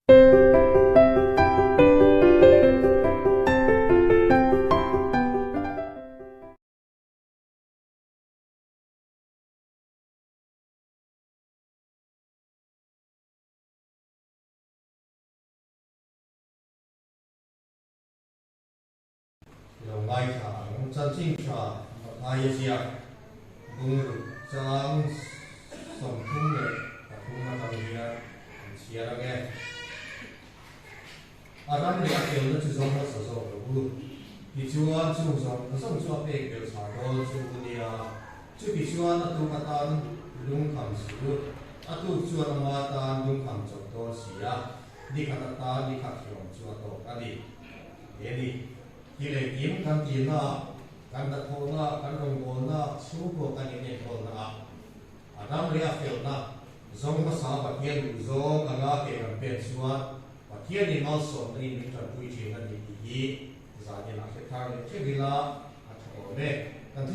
I lo ngaithla ang. Chanchin tha Mathaia ziak bung ruk chang 33 atang hian an chhiar ang e. A ram leh a felna chu zawng hmasa zawk lo u. Tichuan chung zawng zawng chu a pek belh chhah dawn chu u nia. Chutichuan a tuk atan lungkham suh u. A tuk chuan ama tan lungkham chawp dawn si a, nikhat atan nikhat hreawm chu a tawk a ni. He ni, hi leh kim kan tihna, kan hnathawhna, kan rawngbawlna, chhungkua kan inenkawlna ah a ram leh a felna zawng hmasa Pathian duh zawng anga ke kan pen chuan Pathianin malsawmna in min tanpui thin a ni tih hi zanin ah hre thar leh theuh ila a tha awm e. Kan thu.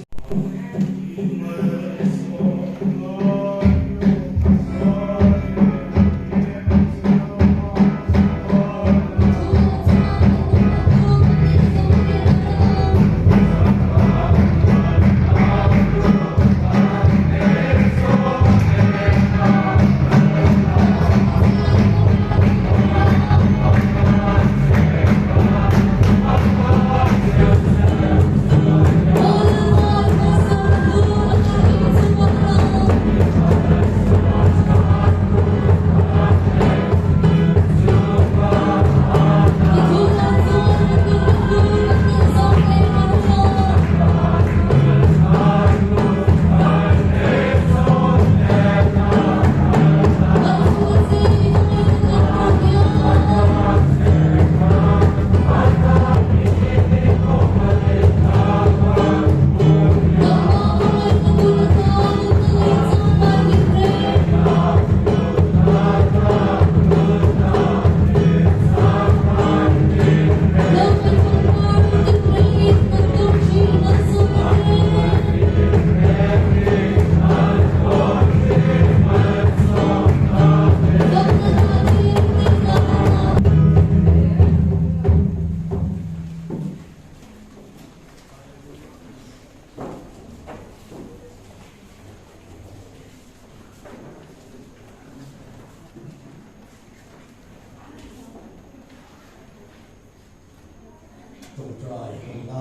Tawngtai hawmna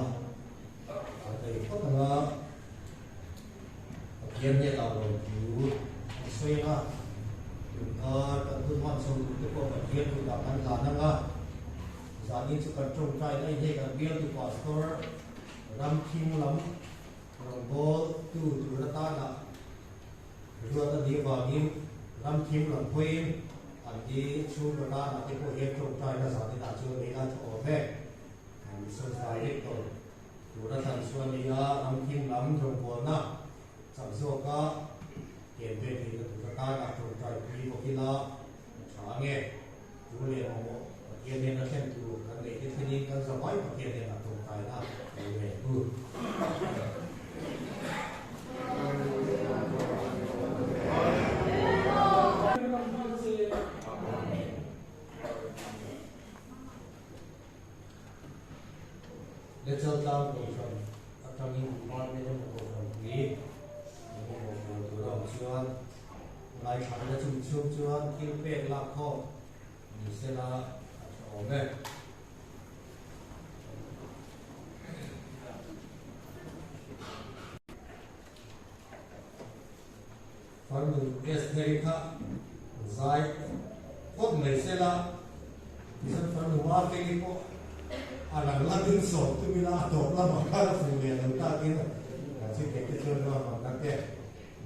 an nei phawt ang a, Pathian hnenah rawn thu an sawi ang a, tunkar kan hun hman chho tur te pawh Pathian kutah kan hlan ang a, zanin chu kan tawngtai na in hei kan bialtu pastor Ramthing lam rawngbâwl tu tur atana ruat a nih avangin Ramthing lam pawhin an ni chhungkaw tanah te pawh hian tawngtaina zaninah chuan nei la tha awm e. Kan Mission Director tur a thlan chu a ni a, Ramthing lam rawngbawlna chak zawka ken ve theihna tur atana tawngtai pui bawk ila a tha ang e. Tu leh mamawh Pathian hnena thlen tur kan neih te thlenin kan za mai Pathian hnenah tawngtaina lo nei ang u. Lechaltlang Kohhran atangin Department emaw Kohhran pui engemaw pawl tur a awm chuan ngaithla ila chumi chhung chuan thil pek lak khawm ni sela a tha awm e. Farnu Estheri kha zai phawt mai sela, tichuan farnu Mafeli pawh a rang lamin sawm tum ila a tawp lamah khan a fuh leh lo takin chutiang te chuan ruahmanna te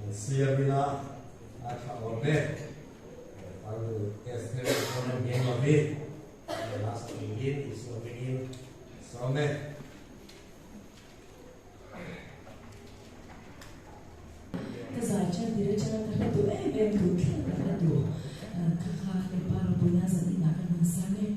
an siam ila a tha awm e. Farnu Estheri chuan a ngheng lo vi, last hmingin Isua hmingin sawm e. Ka zai ṭan tir aṭanga ka hla duh em em duh thleng ka hla duh ka kha Lalpa ropuina zan inah ka hman sang e.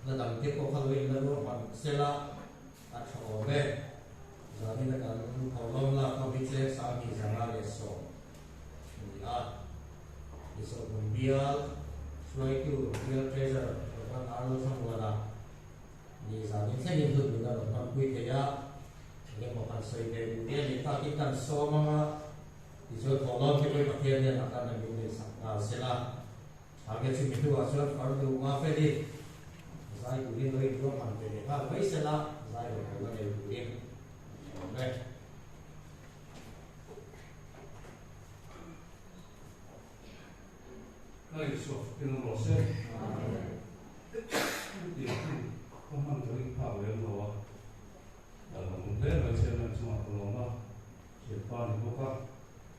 Hla dang te pawh kha lo in la ruahman sela a tha awm e. Zanin a kan thawhlawm lak ho hi tlem 2510 a ni a. Isawhmun bial hruaitu bial treasurer Rev. Arlo Thanguana ni zanin thlengin hun min a rawn hmanpui thei a. Engemaw han sawi ve duh te a nih takin kan sawm ang a, tichuan thawhlawm hi Pawi Pathian hian a tan a min neihsak nghal sela. Hage chu mi hnuah chuan farnu Mafeli zai turin lo inruahman ve leh nghal mai sela, zai rawn haw la nei turin a awm e. Ka insuak fakin rawh se. Chutiang chu ka hman ka ring phak lem lo a, ka lo hmu hle mai chairman chungah ka lawm a, thianpa ni bawk a,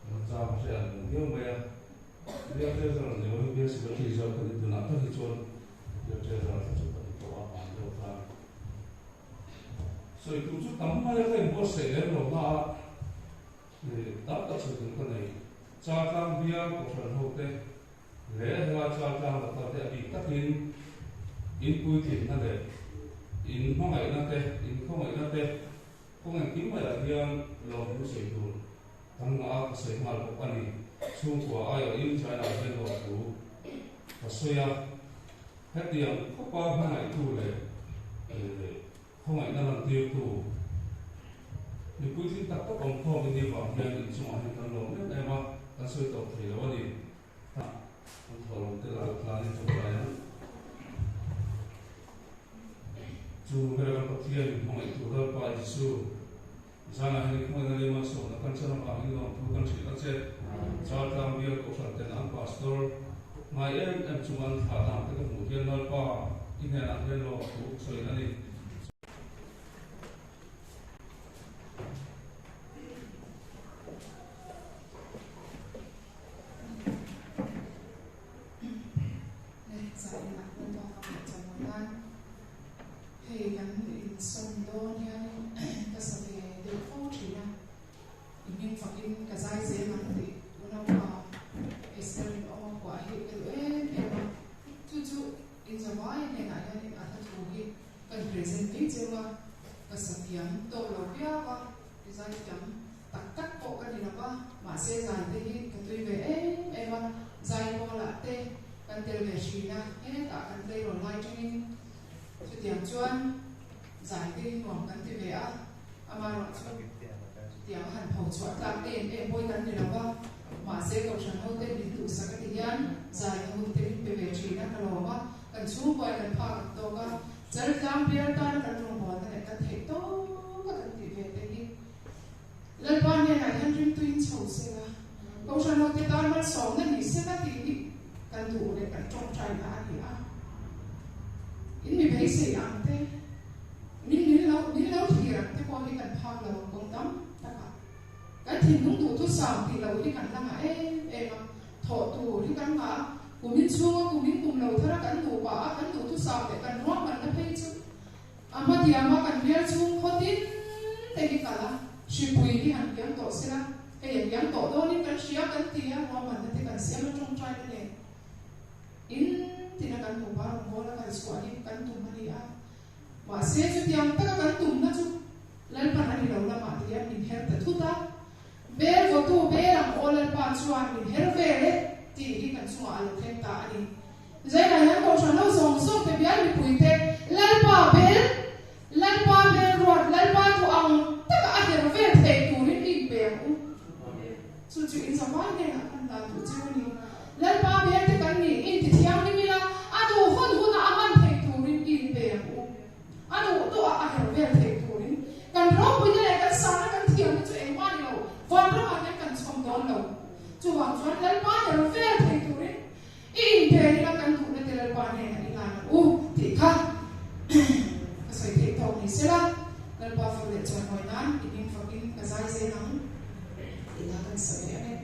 ka chang a hre ang reng viau mai a. Bial Treasurer ni lo hi Bial Secretary zawk ka ni tunah tak hi chuan Bial Treasurer kha chu ka ni tawh a, an deuh khan sawi tur chu tam mai a ka inbuatsaih lem lo na a, tam tak sawi tur ka nei. Chaltlang bial kohhran ho te leh helai Chaltlang local te a bik takin in puitlinna leh in hmangaihna te, in khawngaihna te kawng engkim maiah hian lawmthu sawi tur Kan ngah a ka sawi nghal bawk a ni. Chhungkua aiawhin China hian lawmthu ka sawi a, hetiang khawpa hmangaihtu leh khawngaihna lantirtu mipui thil tak tak awm khawm i nih vang hian inchungah hian kan lawm em em a, kan sawi tawp thei lo a ni. An thawhlawm te lah tlanin chawlai ang. Chu ber kan Pathian hmangaihtu Lalpa Jesu. Zanah hian khawngaihna leh malsawmna kan chan avangin lawmthu kan hrilh a che. Chaltlang bial kohhran ten an pastor ngai em em chunga an thlah dan te ka hmuh hian Lalpa i hnenah hian lawmthu ka sawi a ni. Zainah Lalpa ka ngaihchawm nan. Hei kan insawn dawn hianin ka sa ve deuh fo thin a, i hming fakin ka zai zel ang tih unaupa Esther in awm a phuah hi ka duh em em a, chu chu inzawmai hnenah hianin a hla thu hi ka present mai cheu a, ka sa thiam tawk lo viau a, i zai thiam tak tak pawh ka ni lo va, mahse zai te hi ka tui ve em em a, zai pawlah te kan tel ve thin a, hetah kan tleirawl lai tangin Chutiang chuan zai te hi nuam kan ti ve a, amaherawhchu chutiang a han pho chhuah tlak em em pawi kan ni lo va, mahse Kohhran ho te min duhsak a ti hian zai na hun te min pe ve thin a, ka lawm a, kan chhungkuain kan phak ang tawk a, Chaltlang bial tana kan rawngbawlna leh kan theih tawka kan tih ve te hi Lalpa hnenah hian rimtuin chho sela, Kohhran ho te tan malsawmna ni sela tih hi kan duh leh kan tawngtaina a ni a. In mi beisei ang te, min min lo min lo thlir ang te pawh hi kan phak lo ang kawng tam tak a. Kan thinlung duhthusam tih loh hi kan la ngah em em a, thawh tur hi kan ngah a, kumin chhunga kumin kum lo thara kan nupa a kan duhthusam leh kan ruahmanna phei chu A hmatiama kan bial chhung khaw tin te hi kal a, hripui hi han kiang tawh sela, hei a kiang tawh dawnin kan hria kan ti a, ruahmanna te kan siam a tawngtaina nen in tina kan nupa rawngbawla kal chhuah hi kan tum a ni a. Mahse chutiang taka kan tumna chu Lalpan a ni lo lamah ti hian min her ta thut a, Bel vawtu bel ang aw Lalpa chuan min her vel e tih hi kan chungah a lo thleng ta a ni. Zainah hian Kohhran ho zawng zawng te bial mipui te Lalpa bel, Lalpa bel ruat, Lalpa duh ang taka a her vel thei turin i inpe ang u. Chu chu in zavai hnenah kan dan duh cheu a ni. Lalpa bel te kan nih inti thianghlim ila a duh hun hunah a hman thei turin i inpe ang u. A duh duh a a her vel thei turin kan ropuina leh kan sahna kan thiamna chu engmah ni lo, vanramah hian kan chhawm dawn lo. Chuvang chuan Lalpa her vel thei turin I inpel ila kan duhna te Lalpa hnenah i ngan ang u tih kha ka sawi theih tawk ni sela, Lalpa fak leh chuan hawi nan i hming fakin ka zai zel ang tih kha kan sawi leh ang e.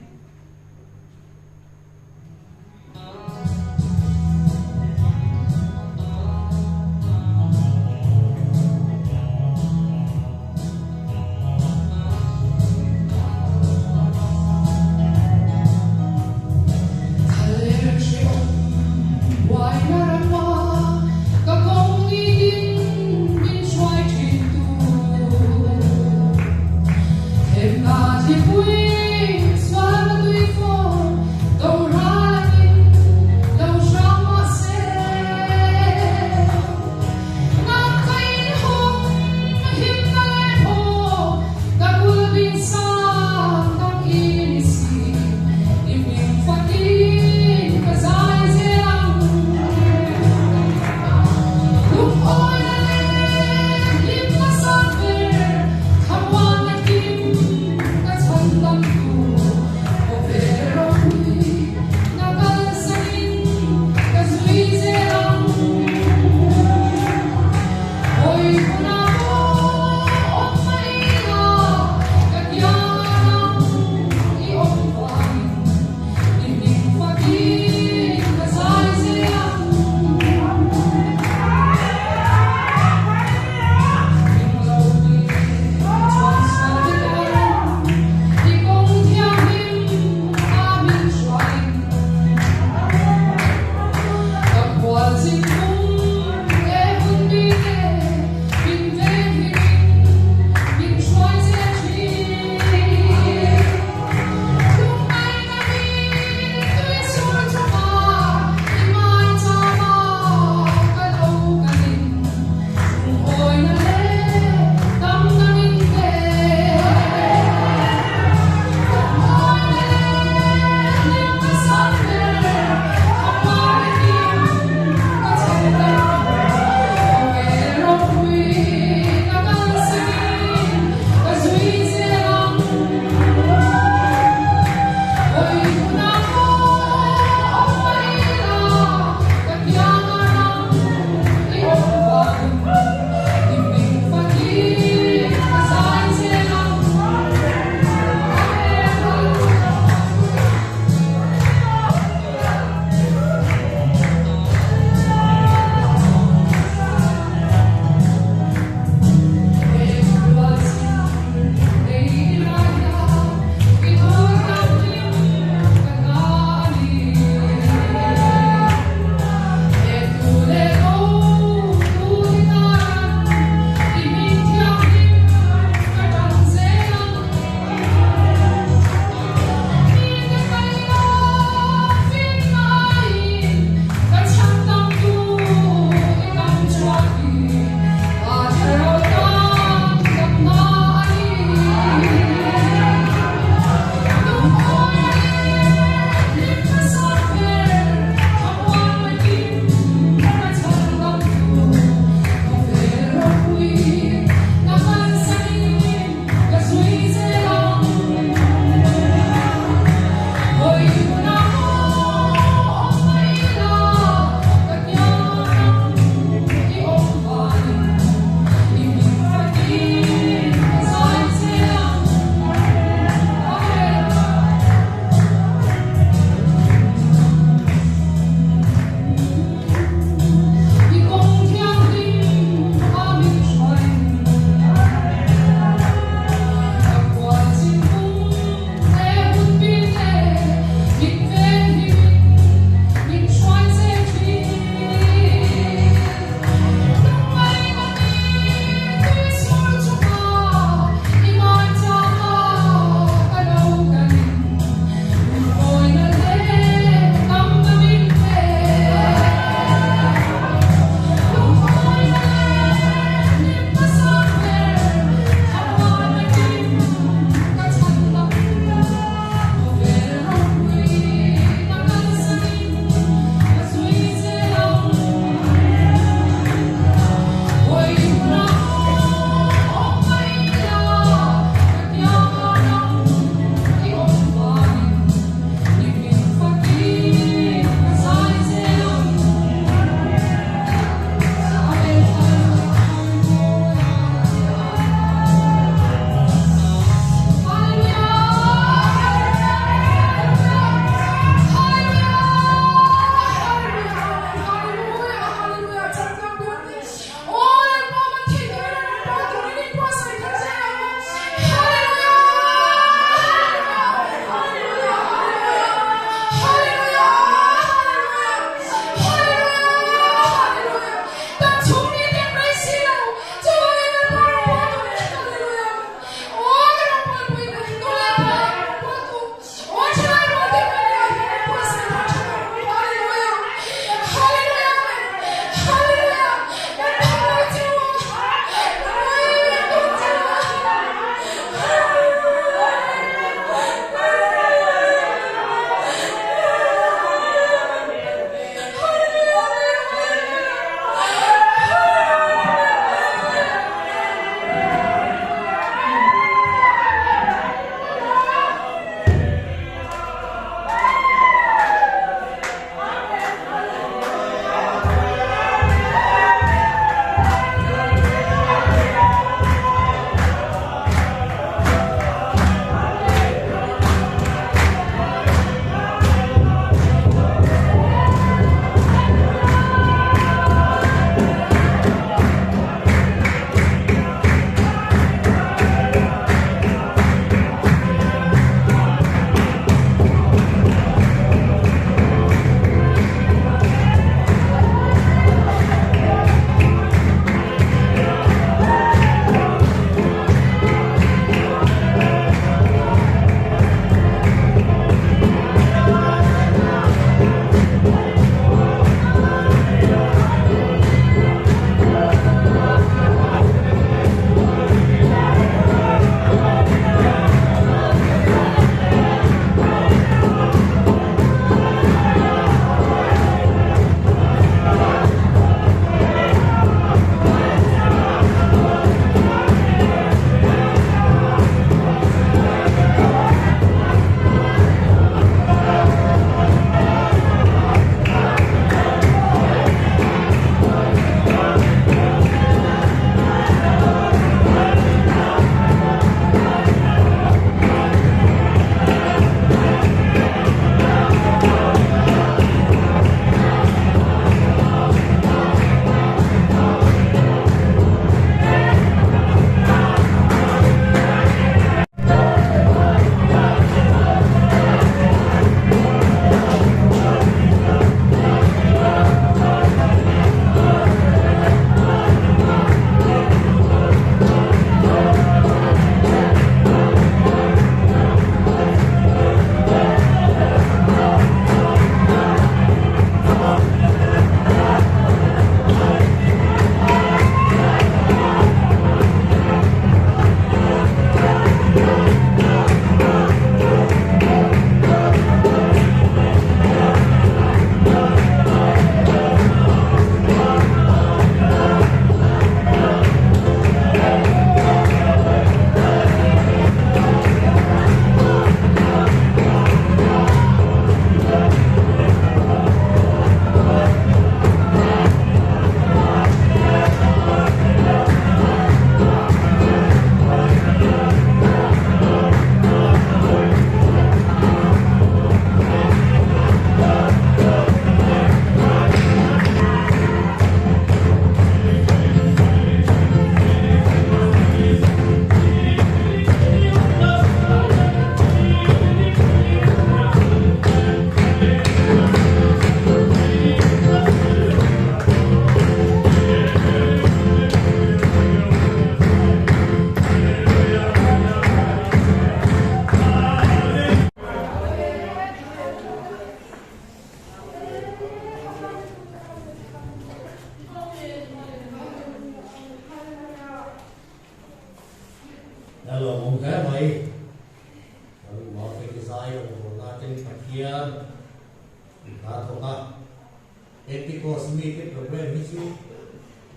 Pentecost mite program hi chu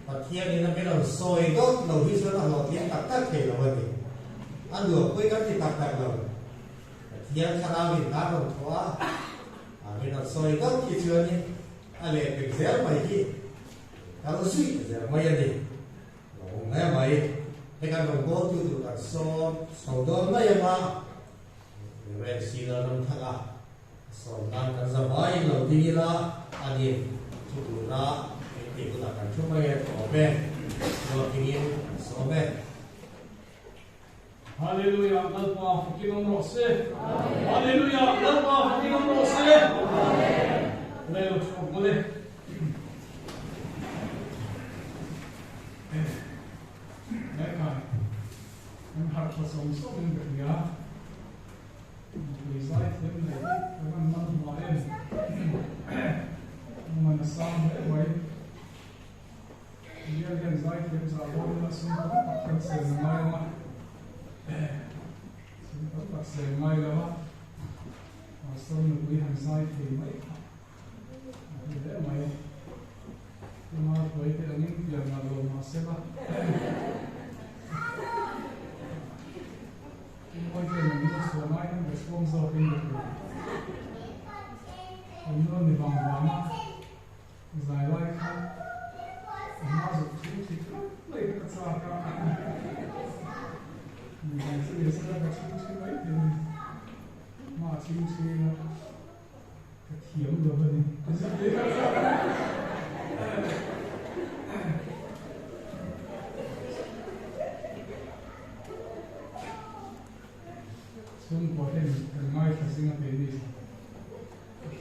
Pathianin a min rawn sawi dawt lo hi chuan a hlawhtling tak tak thei lo a ni. A nuampui kan ti tak tak lo. Pathian thlarauin hna rawn thawh a, a min rawn sawi dawt hi chuanin a lehpek zel mai hi kal zui zel mai a ni. Lo awm hle mai. Hei kan rawn bawltu tur kan sawm chho dawn mai ang a, Rev. Sila Ramthanga sawm nan kan za vaiin lo ding ila a ni. Thu tura min tih hunah kan thu mai e, tawp e. Zawt dingin kan sawm e. Hallelujah Lalpa fakin awm rawh se. Hallelujah Lalpa fakin awm rawh se. Lei lo chhuak bawlh e. Lekai kan harh tha sawng sawng in ka hria. Mipui zai thiam leh ka van man hma em. Man a sang hle mai. Bial hian zai thiam zah dawn ila sum tam tak kan sel a ngai ang a. Sum tam tak sel ngai lo a. Pastor nupui han zai thei mai kha a hlu hle mai. Tuma hruai te angin pian nalh lo mah se la. Mawi te an lo chhuah lai hian ka chhuang zawkin ka hria. Kan lo ni vang vang a. Zai lai kha a hma zuk thing thli tlat mai kha ka chak a, midang chu ni sela ka chhing chhi mai thei a ni. Hma chhing chhi ila ka thiam lo a ni. Chhungkua ten kan ngaithla zinga keini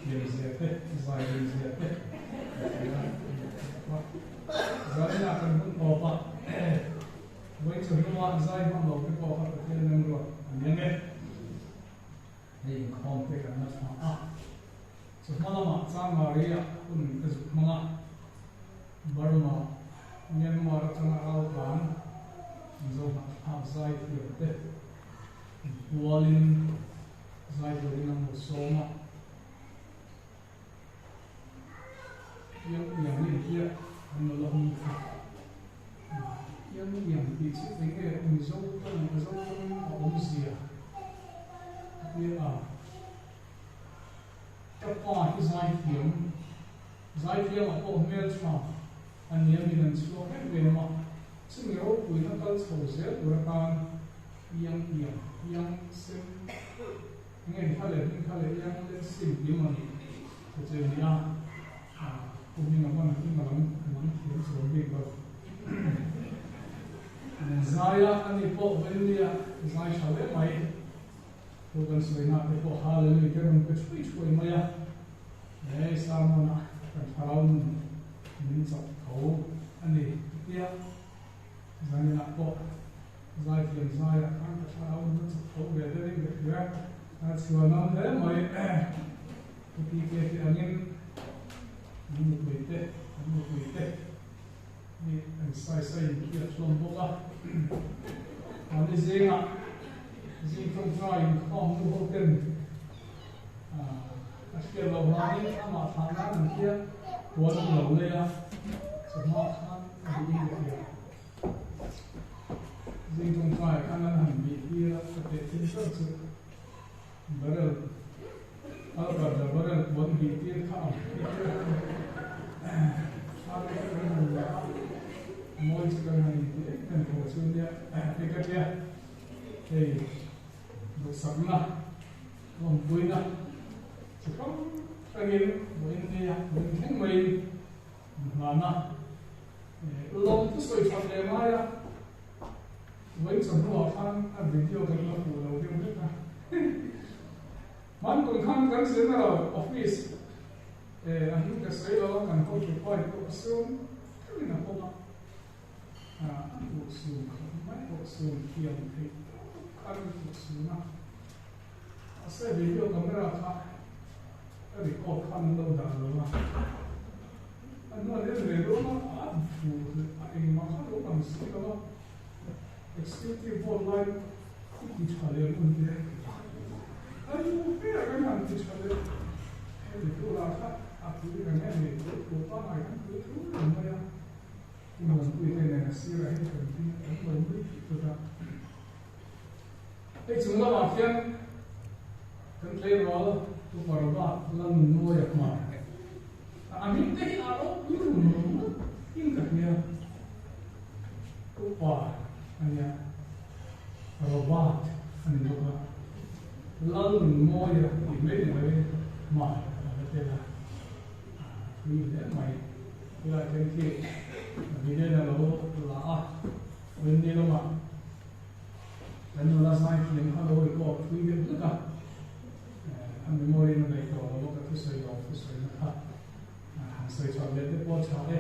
Thiam zia te, zai rin zia te a ti a, Zaina kan hun tawp a, vawi chu hnua zai hmang lo te pawh kha Pathian remruat a ni ang e. Hei inkhawm te kan la tha a, chawhma lamah Changmari ah hun ka zuk hmang a, Burma, Myanmar atanga raltlan Mizo hnahthlak zai thiam te inpualin Zai turin an lo sawm a, Iang iang in hiah an lo la hung kha. Iang iang tih chu eng nge Mizo tawng Mizo tawng a awmzia a ti a, ka pa hi zai thiam, zai thiam ah pawh hmel tha a nia min an chhuak em em a, chumi ropuina kal chho zel tur atan Iang iang iang sem enge ni kha leh hming kha leh iang len sim tih maw ni chu che ni a pu hming a hman hming a lam lam thiam chuang bik lo zai a ani pawh vawiin zai tha hle mai thu kan sawi na te pawh hallelujah te rawn pe thui thui mai a he sermon a kan thlarau nun min chak tho ani tia Zaninah pawh zaithiam zaiah khan ka thlarau nuna chak tho ve deuhin ka hria a, chhuan awm hle mai. Pu PK te angin an nupui te, an nupui te hi an sai sai in khi a hlawm bawk a. Mahni zingah zing tawngtai inkhawm nu ho ten a hriat loh vangin amah thlah nan an hian puan an lo lei a, chawhma khan a duhin ka hria. Zing tawngtai khan an han bih tir a, ka teh thin ber chu barrel Albert a barrel puan bih tir kha ang thla te kha kan han la a, mawi chu kan han inti em em tho chu nia, hei ka tia hei duhsakna Lawmpuina chi hrang hrangin vawiin nia min thleng maiin min hlan a. Lawm chu sawi that leh ngai a, vawiin chawhnuah khan a video kan la hmuh lo deuh hlek a. Hman kum khan kan general office a hming ka sawi lo a, kan hotupa pawh a sum thlengin a pawm a, a tuh sum khawp mai pawh sum thiam theih tawp khan a tuh sum a. Mahse video camera kha ka record khan an lo dah lo a, a hnuah hian ve dawn a, a fuh leh a engmah kha lo lang si lo a, executive board lai i ti tha leh ang un te, a nu ber kan han ti tha leh, heti tur ah kha a pui reng em ni tih thu. Muanpui te nen a sirah hian kan ding a, kan lo nui tih tut a. Hei chung lamah khian kan tleirawl Upa Robert Lalnunmawia hmar a hming te hi a ropui rum rum ngawt in ka hria. Upa a nia, Robert a ni bawk a, Lalnunmawia tih mai mai hmar a la tel a, a thui hle mai. Tilai then khi Vilen a lo la a, Wendy lamah kan nula zai thiam kha lo record thui deuh hlek a, a memory in a daih tawh lo a, ka thusawi lo thusawina kha han sawi chhuah leh te pawh a tha e.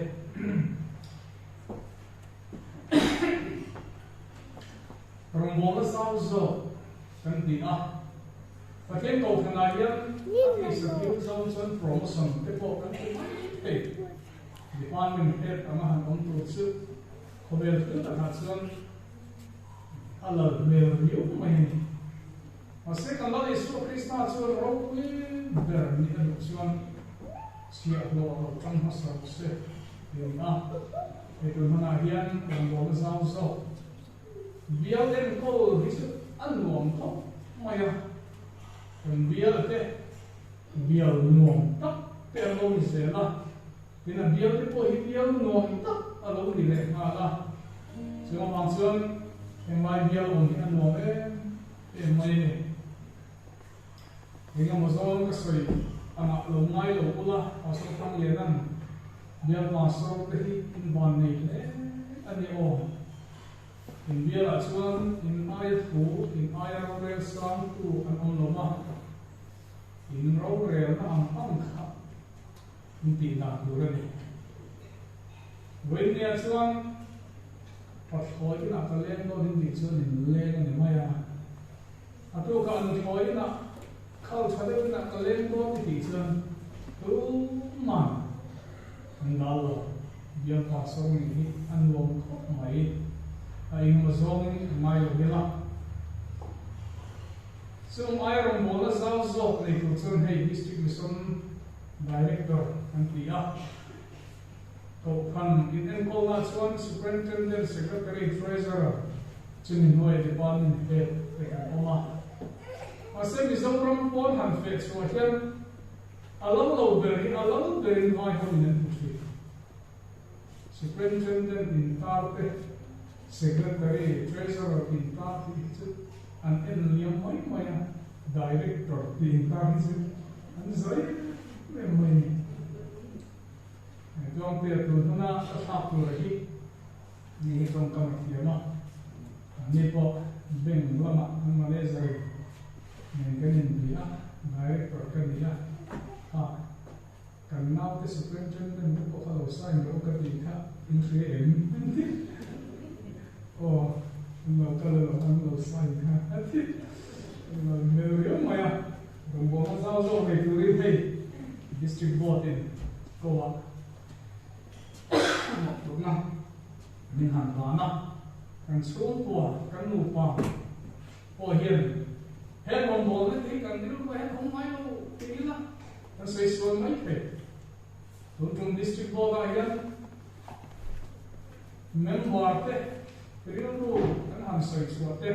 Rawngbawlna zau zawk kan ti a, Pathian Kohhranah hian a tisa bial zawng chuan promotion te pawh kan ti mai thei. Department head anga han awm tur chu khawvel thil takah chuan a lal hmel riau mai a ni. Mahse kan Lal Isua Krista chuan ropui ber nih a duh chuan chhiahhlawh a lo tang hmasa rawh se ti a ni a. Hei tun hmanah hian rawngbawlna zau zawk Bial enkawl hi chu a nuam khawp mai a, kan bial te bial nuam tak te an lo ni zel a, tin a bial te pawh hi bial nuam tak a lo ni leh nghal a, chu avang chuan henglai bial awm hi a nuam em em mai a ni. Engemaw zawng ka sawi angah lo ngai lo ula, Pastor Thanglianan bial pastor te hi in van nei hle a ni aw. In bialah chuan in aia thu, in aia rorel sangtu an awm lo va, in rorelna ang ang kha in tih dan tur a ni. Vawinia chuan pathlawi inah ka leng dawn in tih chuan in leng a ni mai a. A tukah nuthlawi inah khal tha deuh inah ka leng dawn i tih chuan tuman an dal lo. Bial pastor nih hi a nuam khawp mai. A engemaw zawngin a ngai lo ila. Chung ai rawngbawlna zau zawk nei tur chuan hei District Mission Director an ti a. Kohhran inenkawlna chuan Superintendent, Secretary, Treasurer chumi hnuaia Department Head te kan awm a. Mahse Mizoram pawn han feh chhuah hian a lo lo ber hi a lo berin vai hoin an hmu thin. Superintendent intar te, Secretary, Treasurer intar tih hi chu an en liam mai mai a, Director tih intar hi chu an zai em mai a ni. Tluangtea tun huna ka thlak tur hi ni hi tawngkam a thiam a, anni pawh bank lamah an manager in nen kan inbia a, director ka ni a, kha kan naute superintendent te pawh kha lo sign rawh u ka tih kha in hria em? Aw an lo kal alawm an lo sign kha a ti lo hmel riau mai a, rawngbawlna zau zawk nei turin hei district board in Kawah mawhphurhna min han hlan a, kan chhungkua, kan nupa pawh hian he rawngbawlna te hi kan rilru hian awm ngai lo ti ila kan sawi sual mai thei. Tun tum District Board ah hian member te rilru kan han sawi chhuah te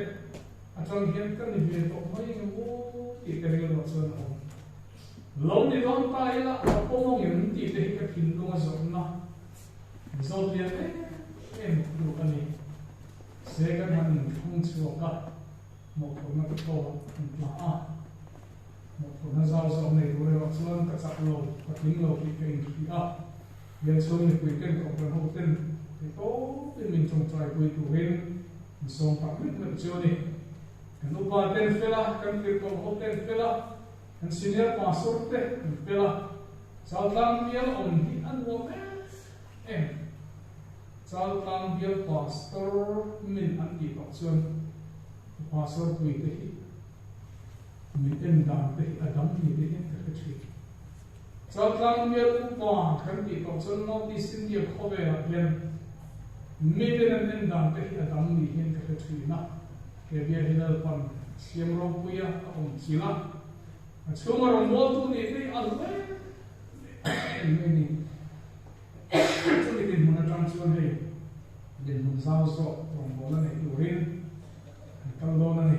atang hian ka ni ve tawh mai engemaw tih te rilruah chuan a awm. Lo ni dawn ta ila ka pawm ang em tih te hi ka thinlung a zawhna zawt lian em em tur a ni. Se kan han inthung chhuak a, mawhphurhna te pawh an tla a. Mawhphurhna zau zawk nei tur erawh chuan ka chak lo, ka tling lo tih ka inhria a. Lianchhung mipui ten kohhran ho ten theihtawpin min tawngtaipui turin min sawm tak meuh meuh chu a ni. Kan upa ten fel a, kan tirhkoh ho ten fel a, Kan senior pastor te an fel a, Chaltlang bial awm hi a nuam em em. Chaltlang bial pastor min an tih tawh chuan pastor pui te hi min en dan te hi a dam ni te hian ka hre thin. Chaltlang bial upa kan tih tawh chuan North East India khawvelah hian miten an en dan te hi a dam ni hian ka hre thin a. He bia hi Lalpan siam ropuia a awm chilh a, a chhunga rawngbawltu nih te hi a hlu em em mai a ni. Chumi dinhmun atang chuan. chuan hei dinhmun zau zawk rawngbawlna nei turin an kal dawn a ni.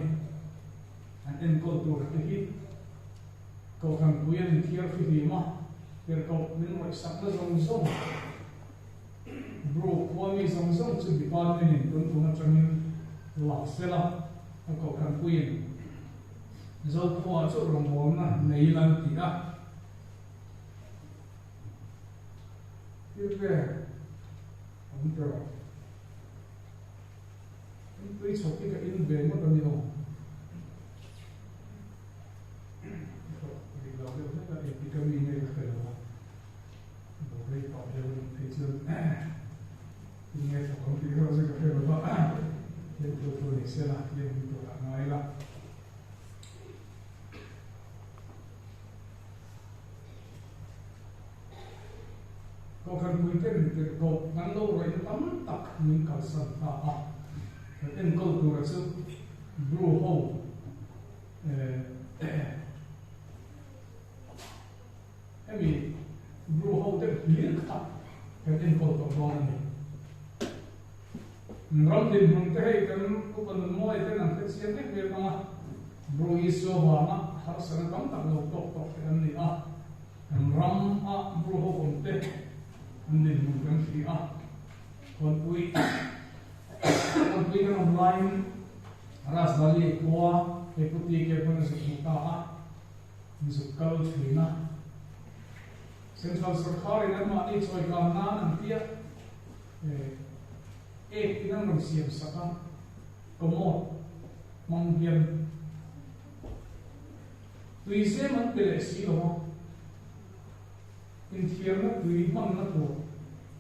An enkawl tur te hi Kohhran pui an inthiar fihlim a, tirhkoh min rawihsakna zawng zawng, Bru khua mi zawng zawng chu department in tun kum atangin la sela, a Kohhran puiin Zokhua chu rawngbawlna nei ila an ti a. Thil te awm ta rawh. In tui chhawk hi ka in ve ngawt a ni aw. Dik lo deuh hlek a, engtik a mi nge ka hre lo a. Lo rei pah deuh a nih phei chuan tin nge thawk ang tih erawh chu ka hre lo va. Thil thu thu ni sela, thil hmu tur ah ngai la. Kohhran puiten tirhkoh kan lo rawihna tam tak min kalsan ta a, kan enkawl tura chu Bru ho hemi Bru ho te hlir kha kan enkawl tawh dawn a ni. Ram dinhmun te hei kan upa nunmawi ten an hrechiang em em ang a, Bru Isua vanga harsatna tam tak lo tawk tawk te an ni a, kan ram a Bru ho awm te an dinhmun kan hria a, Khawnpui Khawnpui kan awm laiin Rasbali khua hei Pu TK pawn a zuk hmu ta a, an zuk kal thin a. Central sorkarin anmahni chawi kang nan an tia ek in an rawn siam sak a, commode hmang hian tui zem an pe leh si lo a, inthiarna tui hmanna tur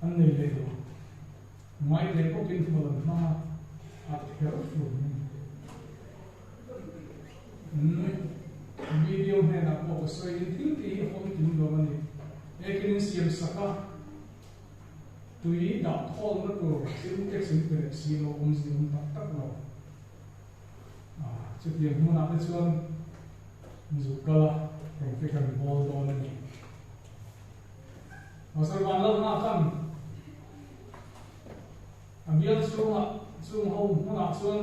an nei leh lo. Ngaite bawkin hmul an hmang a, a ther fur mai. Video hnenah pawh ka sawi in thil tih hi a fawm kim lo a ni. Ekin in siam sak a, tui dah thawlna tur sintex in pe leh si lo, awmzia awm tak tak lo. Chutiang hmunah te chuan zuk kal a, rawn te kan bawl dawn a ni. Pastor Vanlalhna khan a bial chhungah chung ho hmunah chuan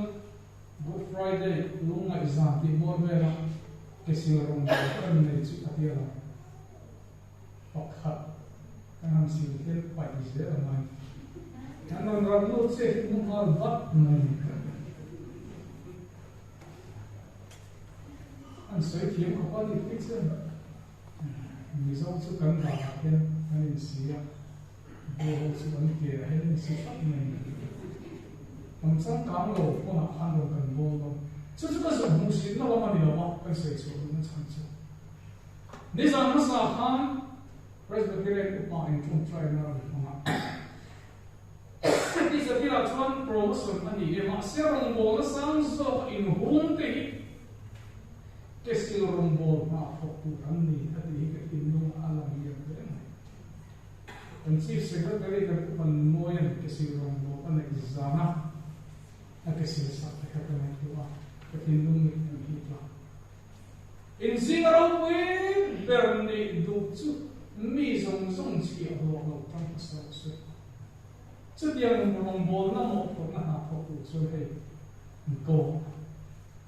Good Friday lungngaih zan tih bawr vela ke sil rawngbâwl kan nei chu a tia lo. Pakhat kan han sil hian paih zel a ngai. Kan rawn rat lut che hi hmu nghal vat mai. An sawi thiam khawp a ni phei chuan. Mizo chu kan danah hian kan insi a, Bo ho chu an ke ah hian an insi thlap mai a ni. Kan changkang lo hmunah khan rawn kan bawl dawn. Chu chu ka zawh hmuh sin na lam a ni lo a, kan sawi chhuah duhna chhan chu. Nizan hmasa khan Presbyterian upa in tawngtaina rawn hmang a. Tizatira chuan promotion a ni e, mahse rawngbawlna sang zawk a inhung te hi Kesil rawngbâwl hna thawk tur an ni a tih hi ka thinlung a lang lian hle mai. Kan Chief Secretary kan Upa Nunmawia'n Kesil rawngbâwl a neih zana a kesil sak te kha ka ngaihtuah a, ka thinlung mit an hip a. Inzinga ropui ber nih duh chu mi zawng zawng chhiah hlawh lo tang hmasa rawh se. Chutiang rawngbâwlna mawhphurhna hna thawk tur chuan hei ko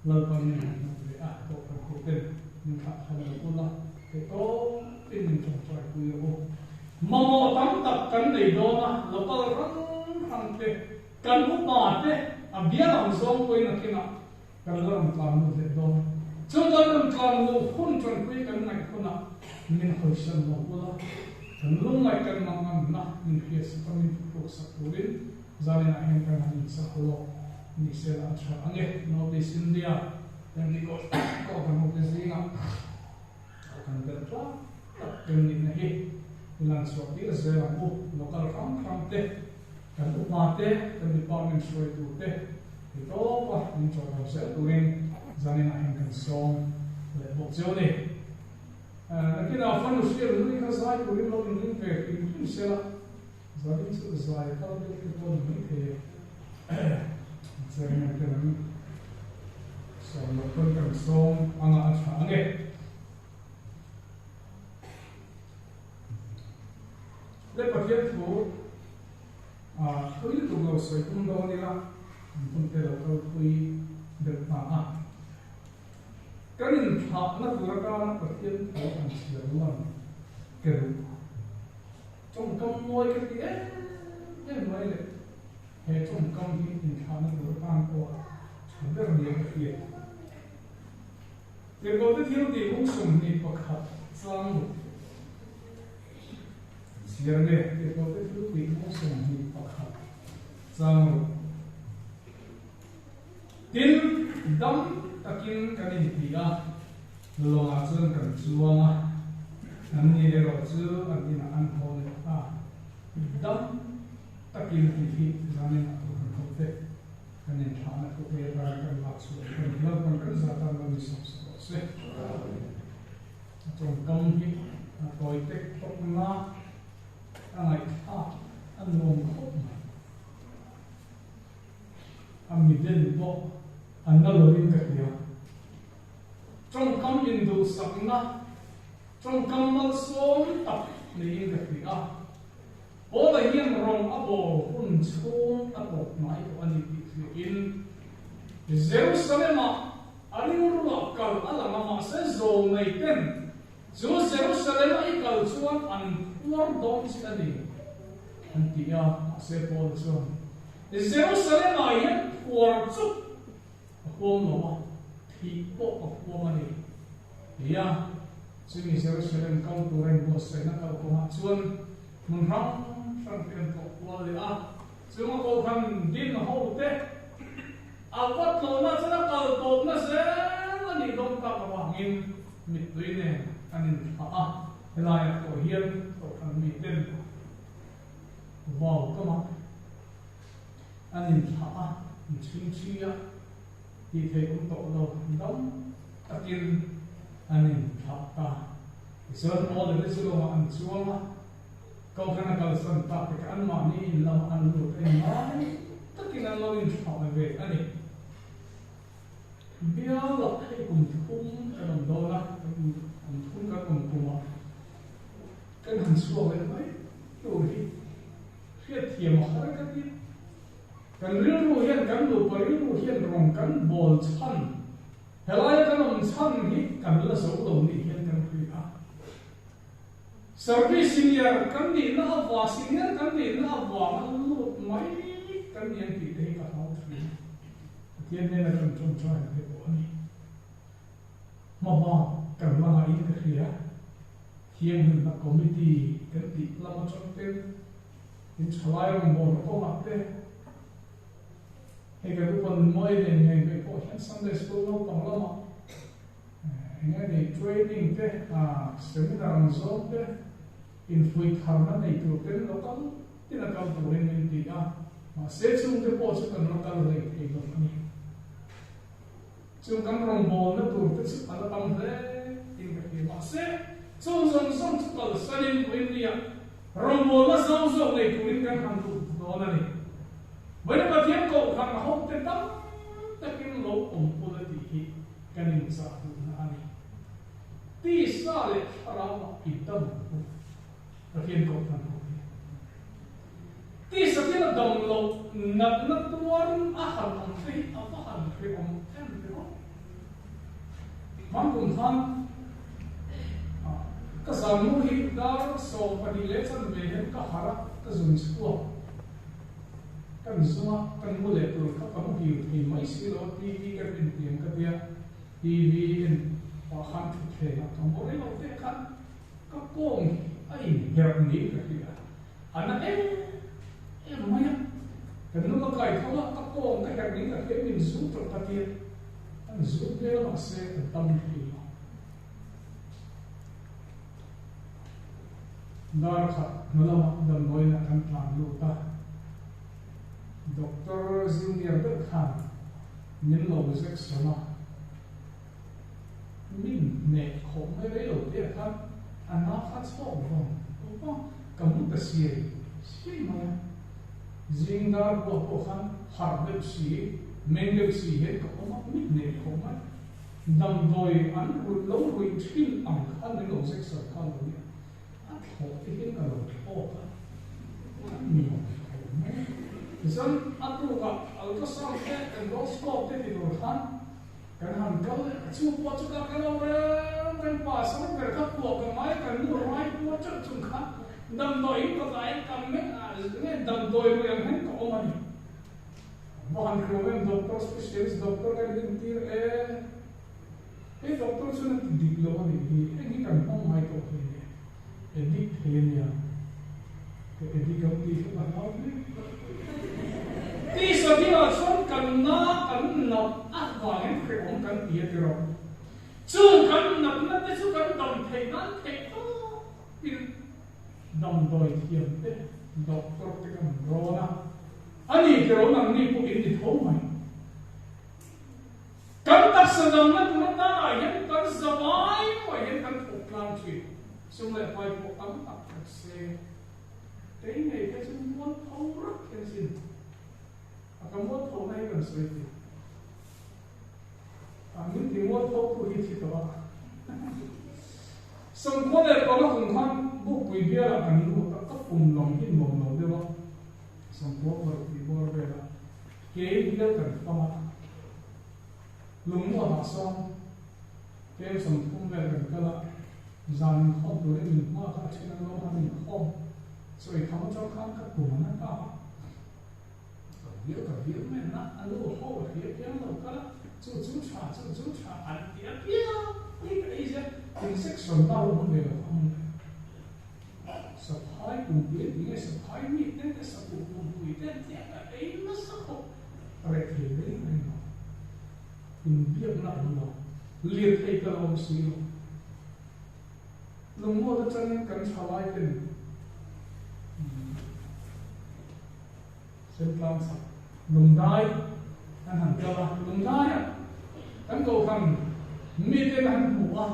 Lalpa min han hmuh ve a, Kohhran hoten min thlah thlan lo ula, hei tawpin min tawngtai pui rawh u. Mamawh tam tak kan nei dawn a, local hrang hrang te, kan upa te, a bial ang zawng pawhin a kinah kan la rawn tlan lut leh dawn. Chu kan rawn tlan luh hun tanpui kan ngaih hunah min hawisan lo ula, kan lungngaih kan manganna min hriatsak a, min thuhruksak turin Zaninah hian kan han inchak lawk ni sela a tha ang e. North East India Pentecost Kohhran hote zingah kan tel tlak tak kan nihna hi i lan chhuah tir zel ang u. Local hrang hrang te, kan upa te, kan department hruaitu te ti tawp a min chawlhlo zel turin zaninah hian kan sawm leh bawk cheu a ni. Nakinah fanu hriat nui kha zai turin lo inring ve hrim hrim sela. Zanin chu zai kal deuh te pawh ni mai thei e. Chairman ten an sawm loh pawn kan sawm anga a tha ang e. Le Pathian thu Thui lutuk lo sawi tum dawn ila an hun te lo kal thui deuh ta a. Kan inthlahna tur atana Pathian tho an chhiar lan ke duh. Tawngkam mawi ka ti em em mai le, he tawngkam hi inthlahna tur atan pawh tha ber nia ka hriat. Tirhkohte thil tih bung 21 chang ruk an chhiar nge? Tirhkohte thil tih bung 21 chang ruk. Tin, dam takin kan inti a, lawngah chuan kan chuang a, anni erawh chu an inah an haw leh ta. Dam takin tih hi zaninah pawh kan ho te, kan inthlahna thupui atan kan lak chhuah kan hlauh kan zat a lo ni sawk sawk rawh se. A tawngkam hi a tawi tek tawk na, a ngaihthlak a nuam khawp mai. A miden pawh a na lovin ka hria. Tawngkam induhsakna, tawngkam malsawm tak niin ka hria. Paula hian rawng a bawl hun chhung a tawp hnai tawh a ni tih hriain Jerusalem-ah a rilruah kal a lang a, mahse zawlnei ten chu Jerusalem-a i kal chuan an phuar dawn che a ni an ti a, mahse Paula chuan Jerusalem-ah hian phuar chu a huam lo a, thih pawh a huam a ni tia chumi Jerusalem kal tura inbuatsaihna kalkawngah chuan hmun hrang hrang te an tlawh kual leh a, chunga kohhran din ho te a va tlawhna chuan a kal tawpna zel a nih dawn tak avangin mittui nen an inthlah a, helaiah pawh hian kohhran miten Vau kama an inthlah a, an chhingchhi a, tih theih awm tawh lo dam takin an inthlah ta. Tichuan Paul leh te chu lawngah an chuang a, Kohhran a kalsan tak te kha anmahni in lamah an lut a, inlai takin an lo inthlah ve a ni. Bial ah hei kum thum kan awm dawn a, kum thum kan awm kumah kan han chhuak leh mai tur hi hriatthiam a har ka ti. Kan rilru hian kan nupa rilru hian rawng kan bawl chhan, helaia kan awm chhan hi kan la zo lo nih hian kan hria a. Service senior kan nihna avang, senior kan nihna avanga lut mai kan ni ang tih te hi ka hlau thin. Pathian hnena kan tawngtai te pawh a ni. Hma hma kan la ngaihin ka hria. Thianghlimna committee kan tih lam atang ten in thalai rawngbawlna kawngah te, hei kan upa nunmawi nen ngei ngei pawh hian Sunday School naupang lamah Eng nge ni training te, seminar ang zawng te, infuih tharna nei tur ten local tin a kal turin min ti a, mahse chungte pawh chu kan la kal hlei thei lo a ni. Chung kan rawngbawlna tur te chu a la tam hle in ka hria, mahse chung zawng zawng chu kalsanin vawinia rawngbawlna zawng zawk nei turin kan han lut dawn a ni. Vawiin Pathian kohhran hote tam takin lo awm ula tih hi kan inchah duhna a ni. Tisa leh thlarauah i dam ang u, Pathian kohhran ho hi. Tisa hian a dam loh natna tuarin a han awm te hi a va han hrehawm em ve aw. Hmangkum khan ka zannu hi dar 12 leh chanve hian ka harh a, ka zun chhuak. Kan zung a, kan mu leh tur kha ka muhil thei mai si lo a, TV kan en tiang ka tia, TV en pah khan thutthleng ah ka mu rei lo teh khan ka kawng hi a inherh niin ka hria, a na em em mai a, kan nu ka kai tho a, ka kawng ka herh niin ka hria, min zung tawh ka tia, an zung hmel mahse an tam thei lo. Dar khat hnu lamah damdawiinah kan tlan lut a, Doctor junior deuh khan min lo injection a, min hneh khawp mai rei lo te ah khan a na kha chhuak vang vang, ka mu ta siai siai mai a, zing dar buah pawh khan harh deuh si, meng deuh si hian ka awm a, min hneh khawp mai. Damdawi an ruih lo ruih thin ang khan min lo zek sar kha lo nia, a thlawh te hian ka lo thlawk a, a nuam tho mai. Tichuan a tukah ultrasound te endoscope te ti tur khan kan han kal leh a, chu pawh chu ka kal lo reng reng pa sang ber kha kuah ka ngai kan nu rai pua teuh chung kha damdawiin ka tlai a kam mek a nge damdawi rui ang hian ka awm a ni. Va han hriam em doctor specialist doctor ka inentir e. Hei doctor chuan a ti dik lo a nih hi, heng hi kan hmang ngai tawh thei nen addict thei a nia, ka addict ang tih kha ka hlau hle. Tisa thilah chuan kan na kan nat avangin hrehawm kan ti a tiraw? Chung kan natna te chu kan dam theih nan theih tawpin damdawi thiam te doctor te kan rawn a, a ni tiraw nangni pawh in ni tho mai. Kan taksa damna tur atanah hian kan za vai mai hian kan thawk tlang thin. Sum leh pai pawh tam tak tak se. Kei ngei phei chu mualpho rak hian sin. A ka mualpho na hi kan sawi tih. A min ti mualpho tu hi thi tawh a. Sawmkhua leh panga kum khan Bukpui bialah kan lut a, ka pum lam hi nuam lo deuh a. Sawmkhua paruk tih bawr velah. Kei bial kan fang a, lungmuah ah sawn kem 30 vel kan kal a, zan inkhawm turin min hma kha a then an lo han inkhawm chawi kham atang khan ka tum an a ta a, ka bial ka bial mai na a nu ho a hria piang lo kal a, chu chu tha chu chu tha an ti a piang hi ka ei zia injection na lo awm ve lo kha hmun Saphai pumpui an ti nge saphai mi ten te sakuh pumpui te an tia ka ei nasa khawp reh thei reng reng lo. Inbiakna awm lo, lirthei ka la awm si lo. Lungmuat atangin kan thalai ten Sentlang chhak Lungdai an han kal a, Lungdaiah kan kohhran miten an han hmu a,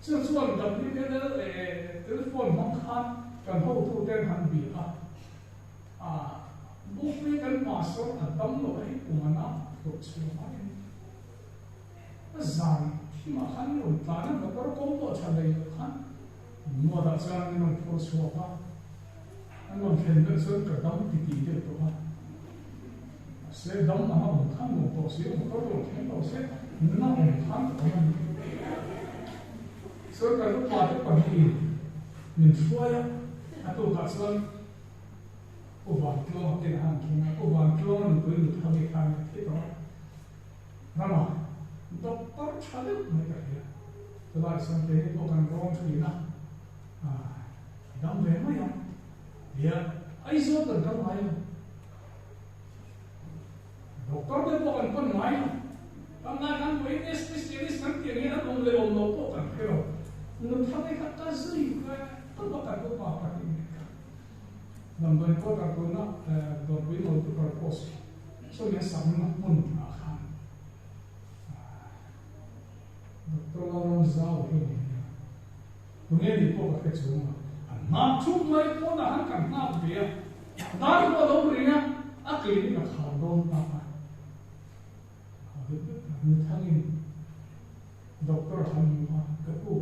Chu chuan WNL leh telephone hmang khan kan hotute an han bia a, a bukpui kan pastor a dam lo a hei kum a nau hlawh chhuah mai a ni. A zan thimah khan min rawn tlan a, motor kawng pawh tha lei loh khan muatah chuan min rawn phur chhuak a, an rawn thlen meuh chuan ka dam titih deuh tawh a, mahse dam anga awm khan nuam tawh si, motor rawn thleng tawh se na awm khan ka awm a ni. Chuan kan upa te pahnihin min hruai a, a tukah chuan U Vantluanga te a han thleng a, U Vantluanga nupui Nuthavi khan a thi tawh a, Rama doctor tha deuh mai ka hria, chulaiah chuan keini pawh kan rawn thin a, a dam ve mai ang tia Aizawl kan kal ngai lo. Doctor te pawh kan pan ngai lo. Kan lai khan vawiin specialist kan tih angin an awm leh awm lo pawh kan hre lo. Nuthlak hi kha ka zui ve tawp a kan upa pahnih nen kha. Damdawi quarter tuna Dawrpui multipurpose chumi a sakna hmun ah khan Doctor Lalramzau hi a ni nia. Tunge nih pawh ka hre chuang lo. An nghak thup mai pawnah han kan nghak ve a, dar pawh a lo ri a, a clinic a khar dawn ta a. A vek vek ta, Nuthangin doctor han hmu a, ka pu,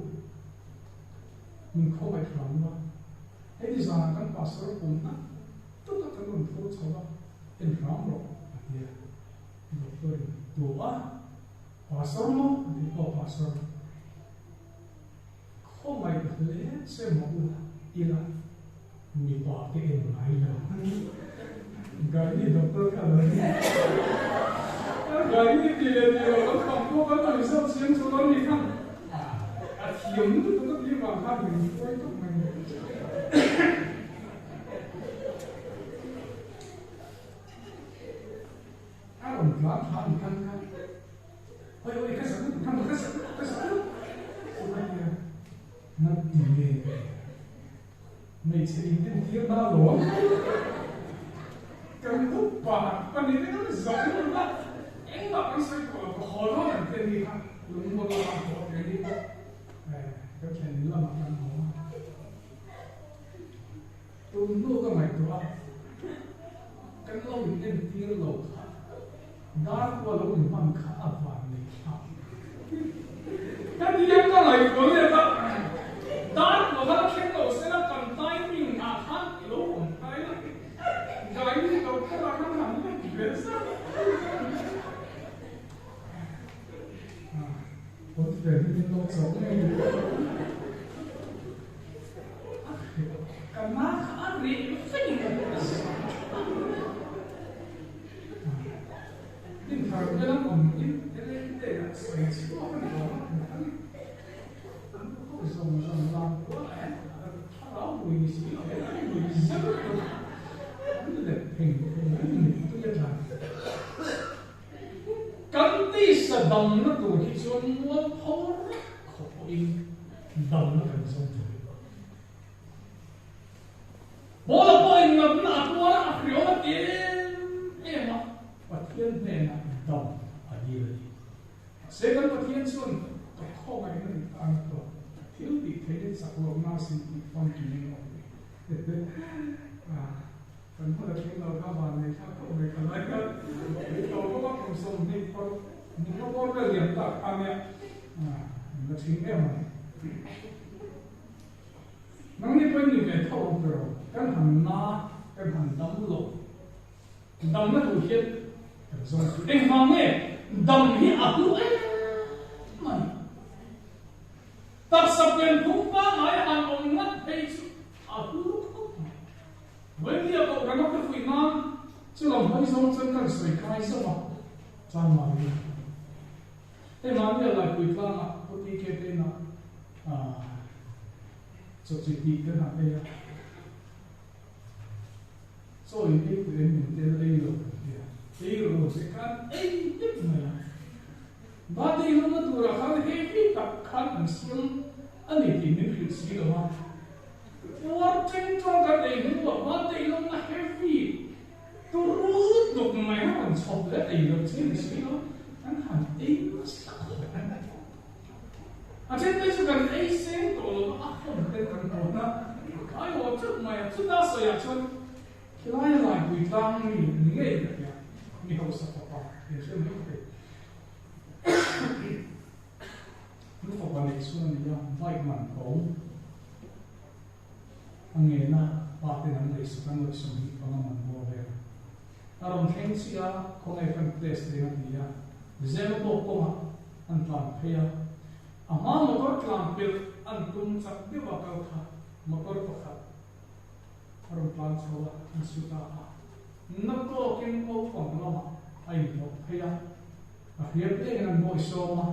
min khawngaih hram a, hei ni zanah kan pastor pumna tuk a kan rawn phur chho a, en hram rawh a ti a. Doctor in tu a, pastor maw? A ti, aw pastor. Khawngaih hle che maw u ila mipa te en ngai lo. Gaini doctor kha lo ni. Gaini ti leh ti lo kan pang pawh kan lo inzawt chiang chu lo ni kha. A thiam lutuk a ti vang khan min hruai tawp mai. A rawn tlan thla ni khan kha. Oi oi ka zak lutuk ka zak lutuk ka zak lutuk chu ka tia na ti nge ka tia hmeichhe in en tir na lawm kan upa pahnih te kan zak lutuk a engmah kan sawi tawh lo ka haw dawn ang te ni kha lungmual lamah haw te ni pawh kan thlen in lamah kan haw a tun hnu ka ngaihtuah a kan lo in en tir lo kha. Dar pawh a lo inhman kha a van nei thlak. Ka diam ka ngaihtuah let a, dar pawh kha la thleng lo se la kan timing ah khan i lo awm ta ila. Gaini doctor ah khan han. Pen hi min lo cho ngei ka na kha a reh vek in ka sa in thar vel an awm in helai te ah sawi chhuak a ni lo a an ho zawng zawng lam kual ah hian thlarau bui ni si lo hian an bui zel tawh an let pheng phung an mittui a tla. Kan tisa damna tur hi chuan mualpho rek khawp pawhin damna kan zawng thei. Paula pawhin natna a tuar a, a hriawm a ti em em a, Pathian hnenah dam a dil a ni. Mahse kan Pathian chuan ka khawngaihna dik tan a tawk, ka thil tih theihna chak lohna a sin tih famkim in a awm ni. Kan hmun a thleng lo kha van nei thlak khawp mai ka lai kha i tho bawk a kum 20 pawr ni kha bawr vel liam tak kha nia min la chhing em mai nang ni pawhin ni ve tho ang pero kan han na kan han dam lo dam na duh hian kan zawng chu engvang nge dam hi a hlu em mai taksa pian phung pangai han awm ngat phei chu a hlu khawp mai. Vawimia kohhran a ka fuih nan chu lam hawi zawng chuan kan sawi kai zauh a, Chan Maria. Hei mahni a Laipui tlangah Pu TK te inah chaw chi tih kan han ei a, chaw in ei tawh em min tel ei lo kan ti a, ei rawh se khan ei vek mai a, Birthday lawmna turah khan heavy tak khan an siam a ni tih min hrilh si lo a. Puar cheng tawng kan ei hnuah birthday lawmna heavy turu tuk mai a rawn chhawp leh ei loh chi ni si lo, kan han ei nasa khawp mai. A then te chu kan ei seng tawh lo a, a hawn ten kan hawn a, ai haw teuh mai a, chuta sawiah chuan khilai a laipui tlang mi ni ngei ka tia, mi hausa fapa in hre mai thei. An fapa neih chhun a ni a, bike man ko a ngen a, pa ten an lei sak a, nuaih 25 man bawr vel. A rawn thleng chiah a, khawnge kan test deng a ti a, Zemabawk kawngah an tlan phei a, a hma motor tlan pelh an tum chak deuh a kal kha motor pakhat a rawn tlan chho a, an su ta a, na tawkin naupang lamah a inhnawh phei a. A hriat ngeiin an bawi sawm a,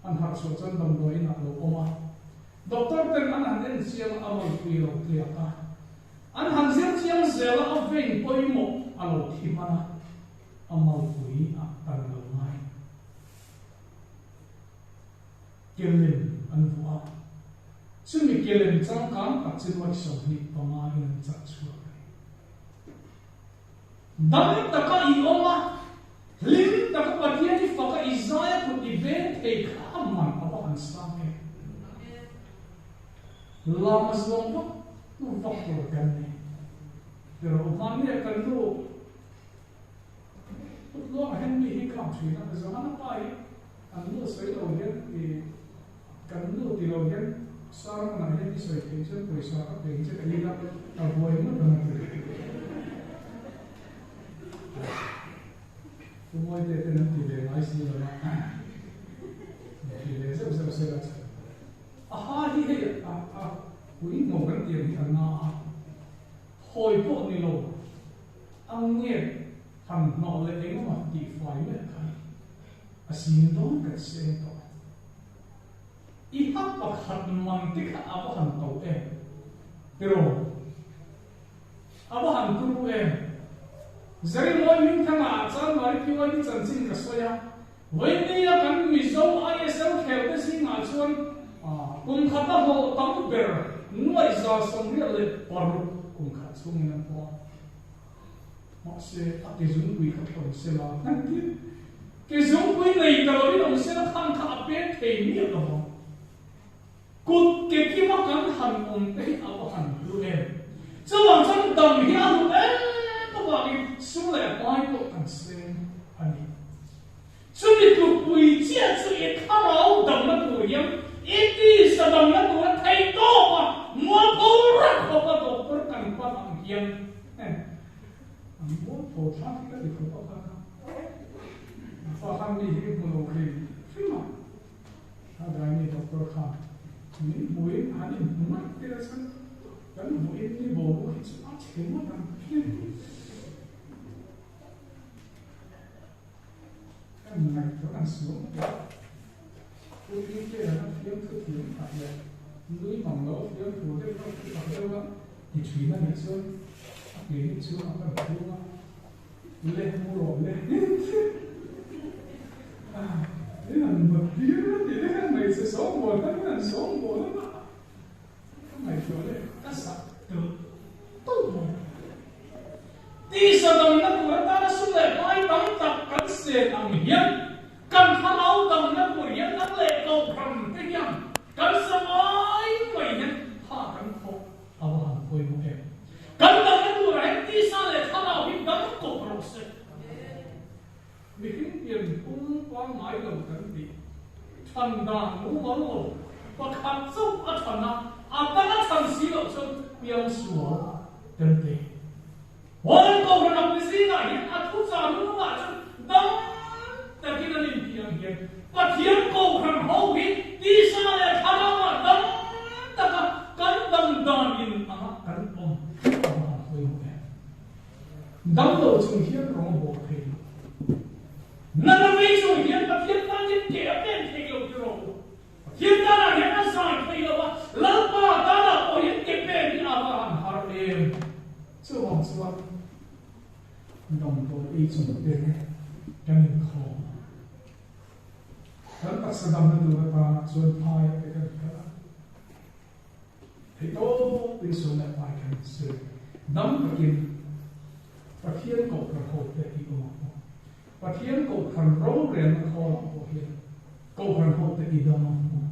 an harh chhuah chuan damdawi inah a lo awm a. Doctor ten an han en chiang a, a malpui a lo tliak a. An han zir chiang zel a, a vein pawimawh a lo thi hman a, a malpui a tan lo ngai. Kelem an vuah a, chumi kelem changkang tak chu nuaih 25 in an chah chhuak a ni. Dam taka i awm a, hlim taka Pathian i fak a, i zai a kut i veng thei kha a man a va han sang em. Lama zuang vak vak tur kan ni. Pero hmangnia kan nu Putluanga hian mi hi kam thin a, Johana pa hi an nu sawi lo hian i kan nu ti lo hian sermon ah hian i sawi theih chuan pawisa ka pe ang che ti ila ka buai ngawt ang a ti. Pu Mawite ten an ti ve ngai si lo a, ti ve zeuh zeuh se la chhan. A ha hi hei a a pui hmu kan tih ang hi a na a, hawi pawh ni lo. A nget han hnawh leh engemaw tih fai mek kha hi a sin dawn kan seng tawh. I hak pakhat man te kha a va han to em? Tiraw? A va han turu em? Zarimawi Hmingthanga ah chuan Mari PYD chanchin ka sawi a, Vawinia kan Mizo ISL khel te zingah chuan kum khata hlawh tam ber 186,000 kum khat chhungin an pawh a. Mahse, a ke zungpui kha thlawn se la an ti. Ke zungpui nei ta lovin awm se la khan kha a pek thei miah lo vang. Kut ke kima kan han awm te hi a va han hlu em. Chuvang chuan dam hi a hlut em avangin sum leh hmai pawh kan seng a ni. Chumi tlukpui chiah chu i thlarau damna tur hian i tisa damna tur a thei tawp a, mualpho rak khawp a doctor kan pan ang hian an mualpho thlak hi ka ti khawp a kha kha. A fa khan mi hi hmu lo thei hrim a. A gynae doctor khan min hmuhin han inhmu ngat tir a chuan kan vawiin ni boruak hi chu a chhe ngawt ang. Kan ngaihtuah kan suam teh a, Pu Peter-a kha fiamthu thiam tak leh nui mang lo fiamthu deuh deuh thu tak deuh a ti thin a nih chuan a clinic chhungah kan chhung a, le mu rawh le in an bat tir a tih te khan hmeichhe sawngbawl khan in an sawngbawl a ka ngaihtuah leh ka sak telh tawlh mai. Tisa damna tur atana sum leh hmai tam tak kan sen ang hian kan thlarau damna tur hian nang leh kohhran te hian kan sa ngai mai hian tha kan thawk a va han pawimawh em. Kan damna turah hian tisa leh thlarau hi dam kawp rawh se. Mihring pian phung pangngai lo kan tih than dan mumal lo pakhat chauh a than a, a dang a than si loh chuan piang sual kan ti. Huan Kohhran ang zingah hian a thuchah hnungah chuan dam takin an intih ang hian Pathian Kohhran ho hi tisa leh thlarauah dam taka kan dam dan in anga kan awm a va han pawimawh em. Dam lo chung hian rawng a bawk thei lo. Nana vei chung hian Pathian tanin ke a pen thei lo ti rawh u. Pathian tanah hian a zai thei lo a, Lalpa tanah pawh hian ke pen hi a va han har em. Chuvang chuan damdawi ei chung te kan inkhawm a, kan taksa damna tur atana chuan phaiah te kan kal a. Theihtawp in sawi leh pai kan sawi dam takin Pathian Kohhran hote hi awm ang aw. Pathian Kohhran rorelna khawlah pawh hian Kohhran hote i dam ang aw.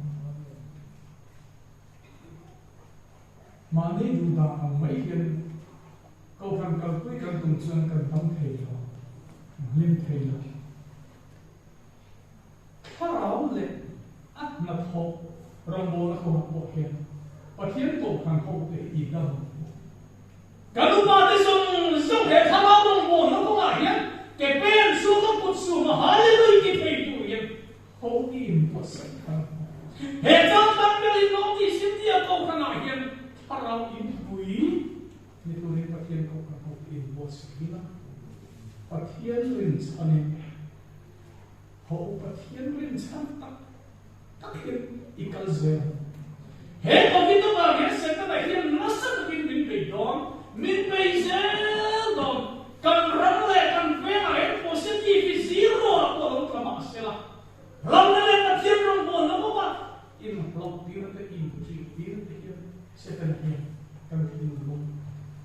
Mahni duh dan ang mai hian Kohhran kalpui kan tum chuan kan dam thei lo, kan hlim thei lo. Thlarau leh a hnathawk rawngbawlna kawngah pawh hian Pathian Kohhran hote hi i dam ang u. Kan upate zawng zawng he thlarau rawngbawlna kawngah hian ke pen chu ka kut suma Hallelui ti thei tur hian ho i inbuatsaih thar ang u. He changkang ber in North East India Kohhranah hian thlarau inpui ni turin Pathian Kohhran hote inbuatsaih ila Pathian rinchhanin Haw Pathian rinchhan tak tak hian i kal zel ang. He Covid avang hian Setana hian nasa takin min bei dawn, min bei zel dawn. Kan ram leh kan vengah hian positive hi zero ah pawh a lo tla mah se la, ramna leh Pathian rawngbawlna bawka inhlauh tir te, inṭih tir te hian Setana hian kan thinlung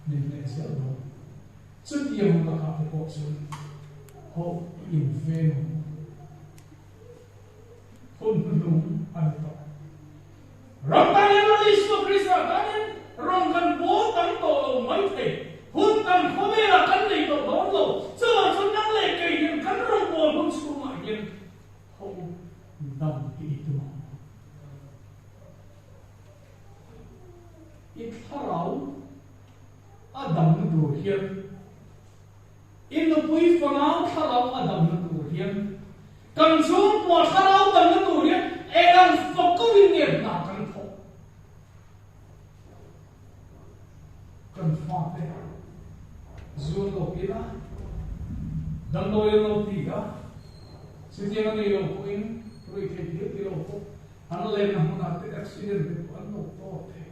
min hneh zel dawn. Chutiang lakah te pawh chuan haw inveng ang u. Hun hnuhnung a ni tawh. Ram tanin Lal Isua Krista tanin rawn kan pawl tam tawh lo mai thei. Hun kan khawvelah kan nei tawh dawn lo. Chuvang chuan nang leh kei hian kan rawn pawl hun chhungah hian haw dam hi i tum ang u. I thlarau a damna tur hian i nupui fanau thlarau a damna tur hian kan chhungkua thlarau damna tur hian eng ang fakawin nge hna kan thawk? Kan fate zuan lo ila, damdawi an lo ti a, chutiang a nih loh pawhin ruihtheih thil ti lo pawh an lenna hmunah te accident te pawh an lo tawk thei.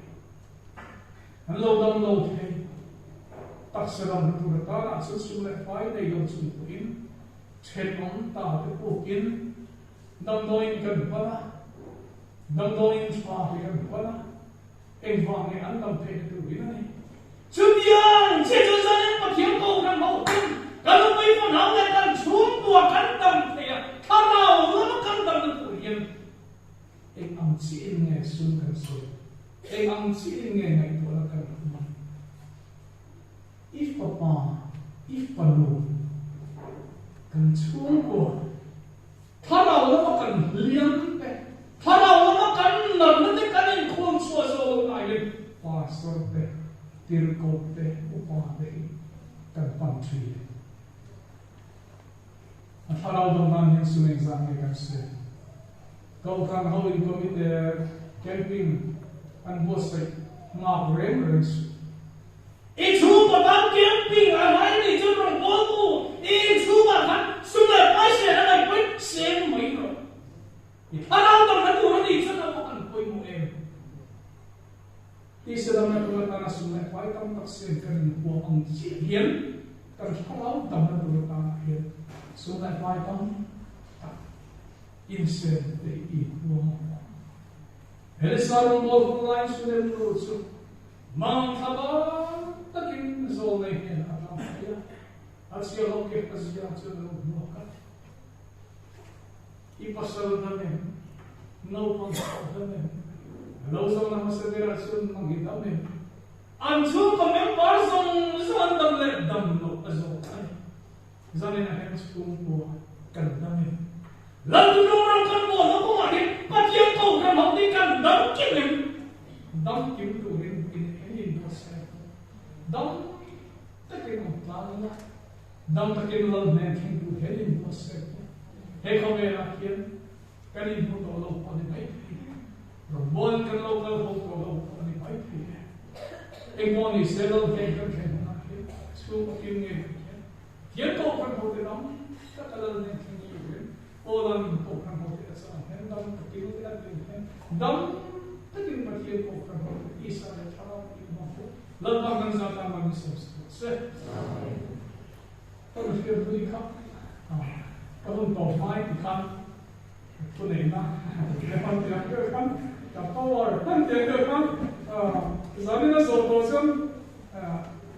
An lo dam lo thei. Taksa dam hna tur atana chu sum leh fai nei lo chung pawhin thenawm ta te pukin damdawiin kan pan a, damdawiin tha te kan pan a, engvang nge an dam theihna turin a ni. Chutiang che chu zanin Pathian Kohhran ho ten kan upui fanau leh kan chhungkua kan dam theih a, thlarau lama kan damna tur hian Eng ang chiin nge sum kan sawi? Eng ang chiin nge ngaihtuahna kan hman? I fapa, i fanu, kan chhungkua, thlarau lama kan hliam te, thlarau lama kan natna te kan inkhawm chhuah zawh lo nai leh pastor te, tirhkoh te, upa te hi kan pan thin. A thlarau dawng nan hian sum engzah nge kan sawi? Kohhran ho in committee camping an buatsaih nghak reng reng suh. I chhungkaw tan camping a ngai a nih chuan rawn kawl tu i inchhungah khan sum leh pai sen a ngaih pawhin sen mai rawh. I thlarau damna tur a nih chuan a pawh an pawimawh em? Tisa damna tur atana sum leh pai tam tak sen kan inhuam ang chiah hian kan thlarau damna tur atanah hian sum leh pai tam tak insen te hi i huam ang u. Elisa rawngbâwl hun laiin Sunem nu chu mangthla bân takin zawlnei hnênah a tlang phei a, a chhia lo ke a zia chu a lo hmuak a. I pasal dam em? Naupang pawh dam em? A lo zawhna hmasa berah chuan nang i dam em? An chhungkaw member zawng zawng an dam leh dam loh a zawk a ni. Zanin a hian chhungkua kan dam em? Laltulung ram kan bawlna kawngah hian Pathian Kohhran ho te kan dam kim em? Dam kim turin in eng in buatsaih ang? Dam takin awm tlang ila, dam takin lal hnen thleng tur hian in buatsaih ang. He khawvelah hian kan inhmu tawh lo pawh a ni mai thei e. Rawngbawlin kan lo kal ho tawh lo pawh a ni mai thei e. Engpawh ni se lal hnen kan thlen hunah hian chhungkaw kim ngei kan hian Pathian Kohhran hote dam taka lal hnen thleng turin Paula'n Kohhran hote a chah ang hian dam takin leh a tih ang hian dam takin Pathian Kohhran hote tisa leh thlarau tih hmang ho Lalpa kan zah tan man i sawm sak rawh se. Ka nu hriat hlui kha ka hun tawp hmai ti khan thu neihna ka hman tiang deuh khan ka power hman tiang deuh khan zanin a zawh tawh chuan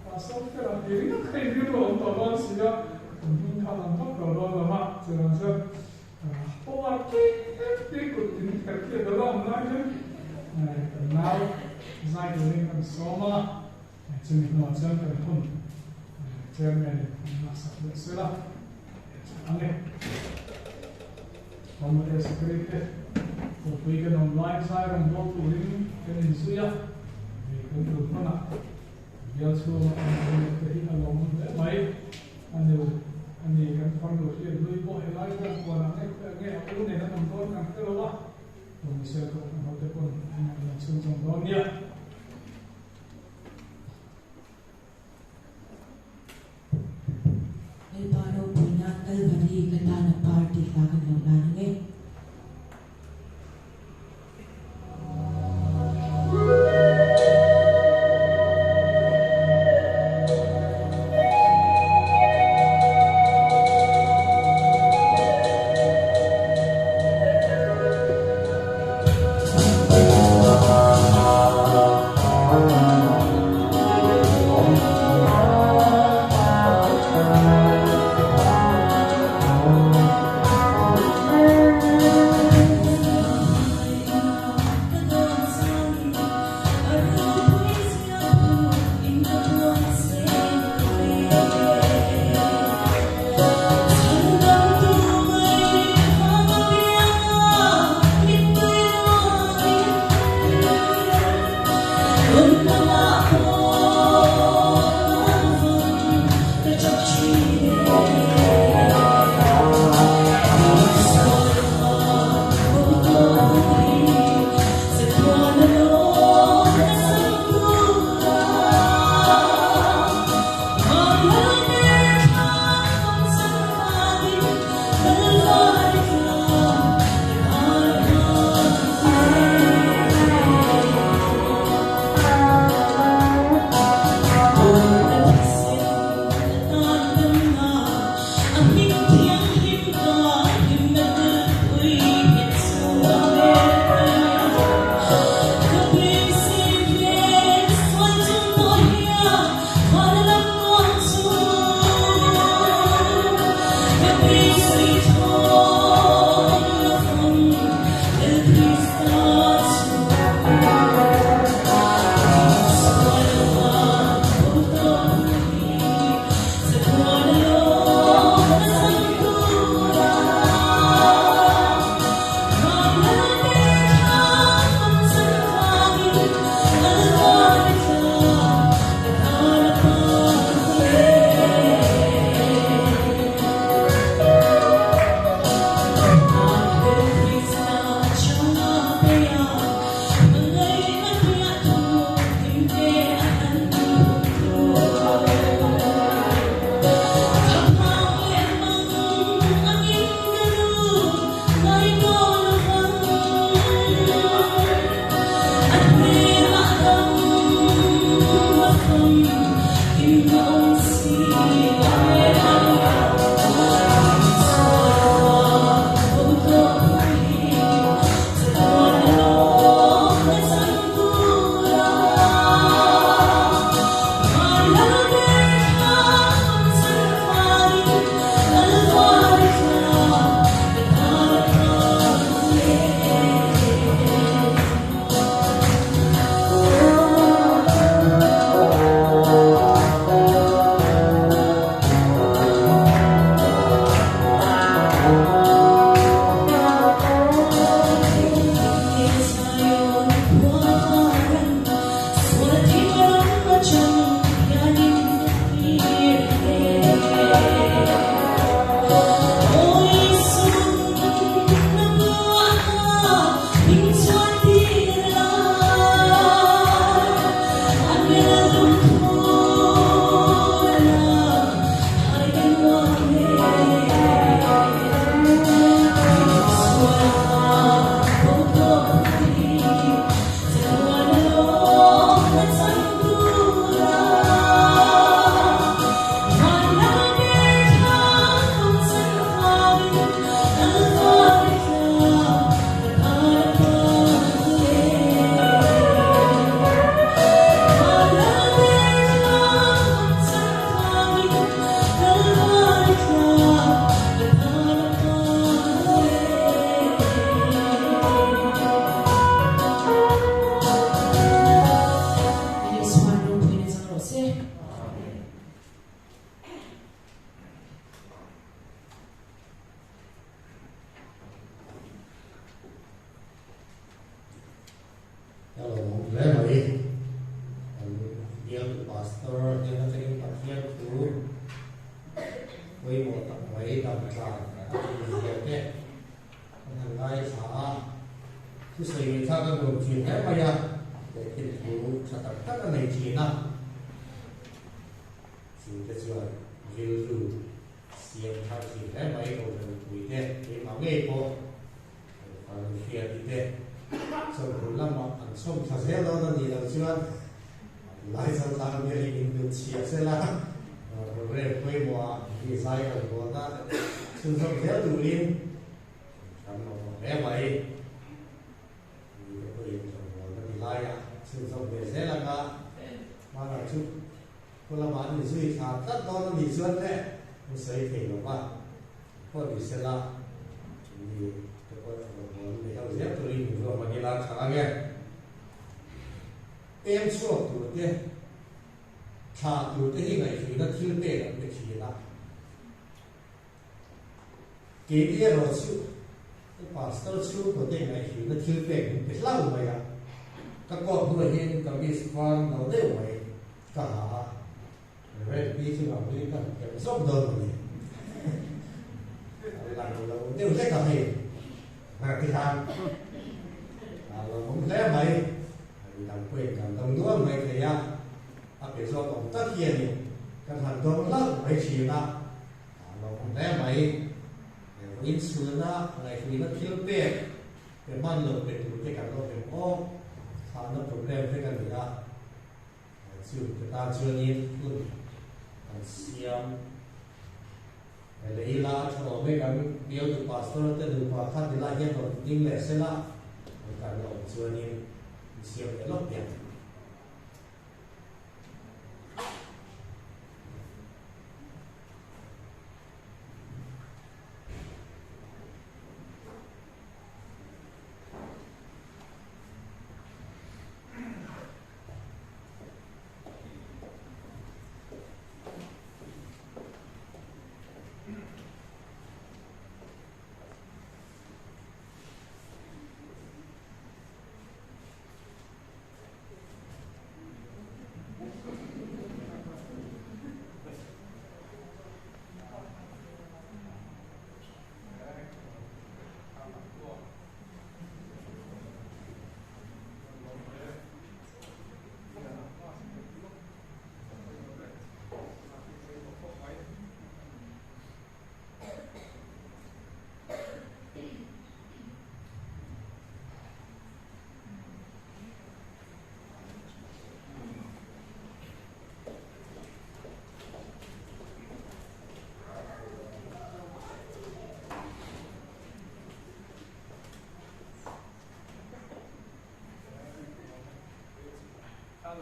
pastor fela ti ringawt kha in rilru a awm tawh dawn si a, kan hming kha lang vak lo dawn lo va, chuvang chuan power tlem te kut in kherh khiat a la awm lai hian kan nau zai turin kan sawm a. Chumi hnuah chuan kan hun Chairman in an laksak leh sel a, ang e. Committee Secretary te Kawpui kan awm laiin zai rawn bawl turin kan inzui a, hei kan tun hmanah bial chhunga kan awm te hi a lawmawm hle mai. A nu a ni kan farnu hriat hlui pawh helai hian puanah nge khawiah nge a u nen an awm dawn kan hre lo a, Committee Kohhran hote pawn an ngaihven chhunzawm dawn nia. Lalpa ropuina Kalvari ka tana par tih hla kan lo hlan ang e.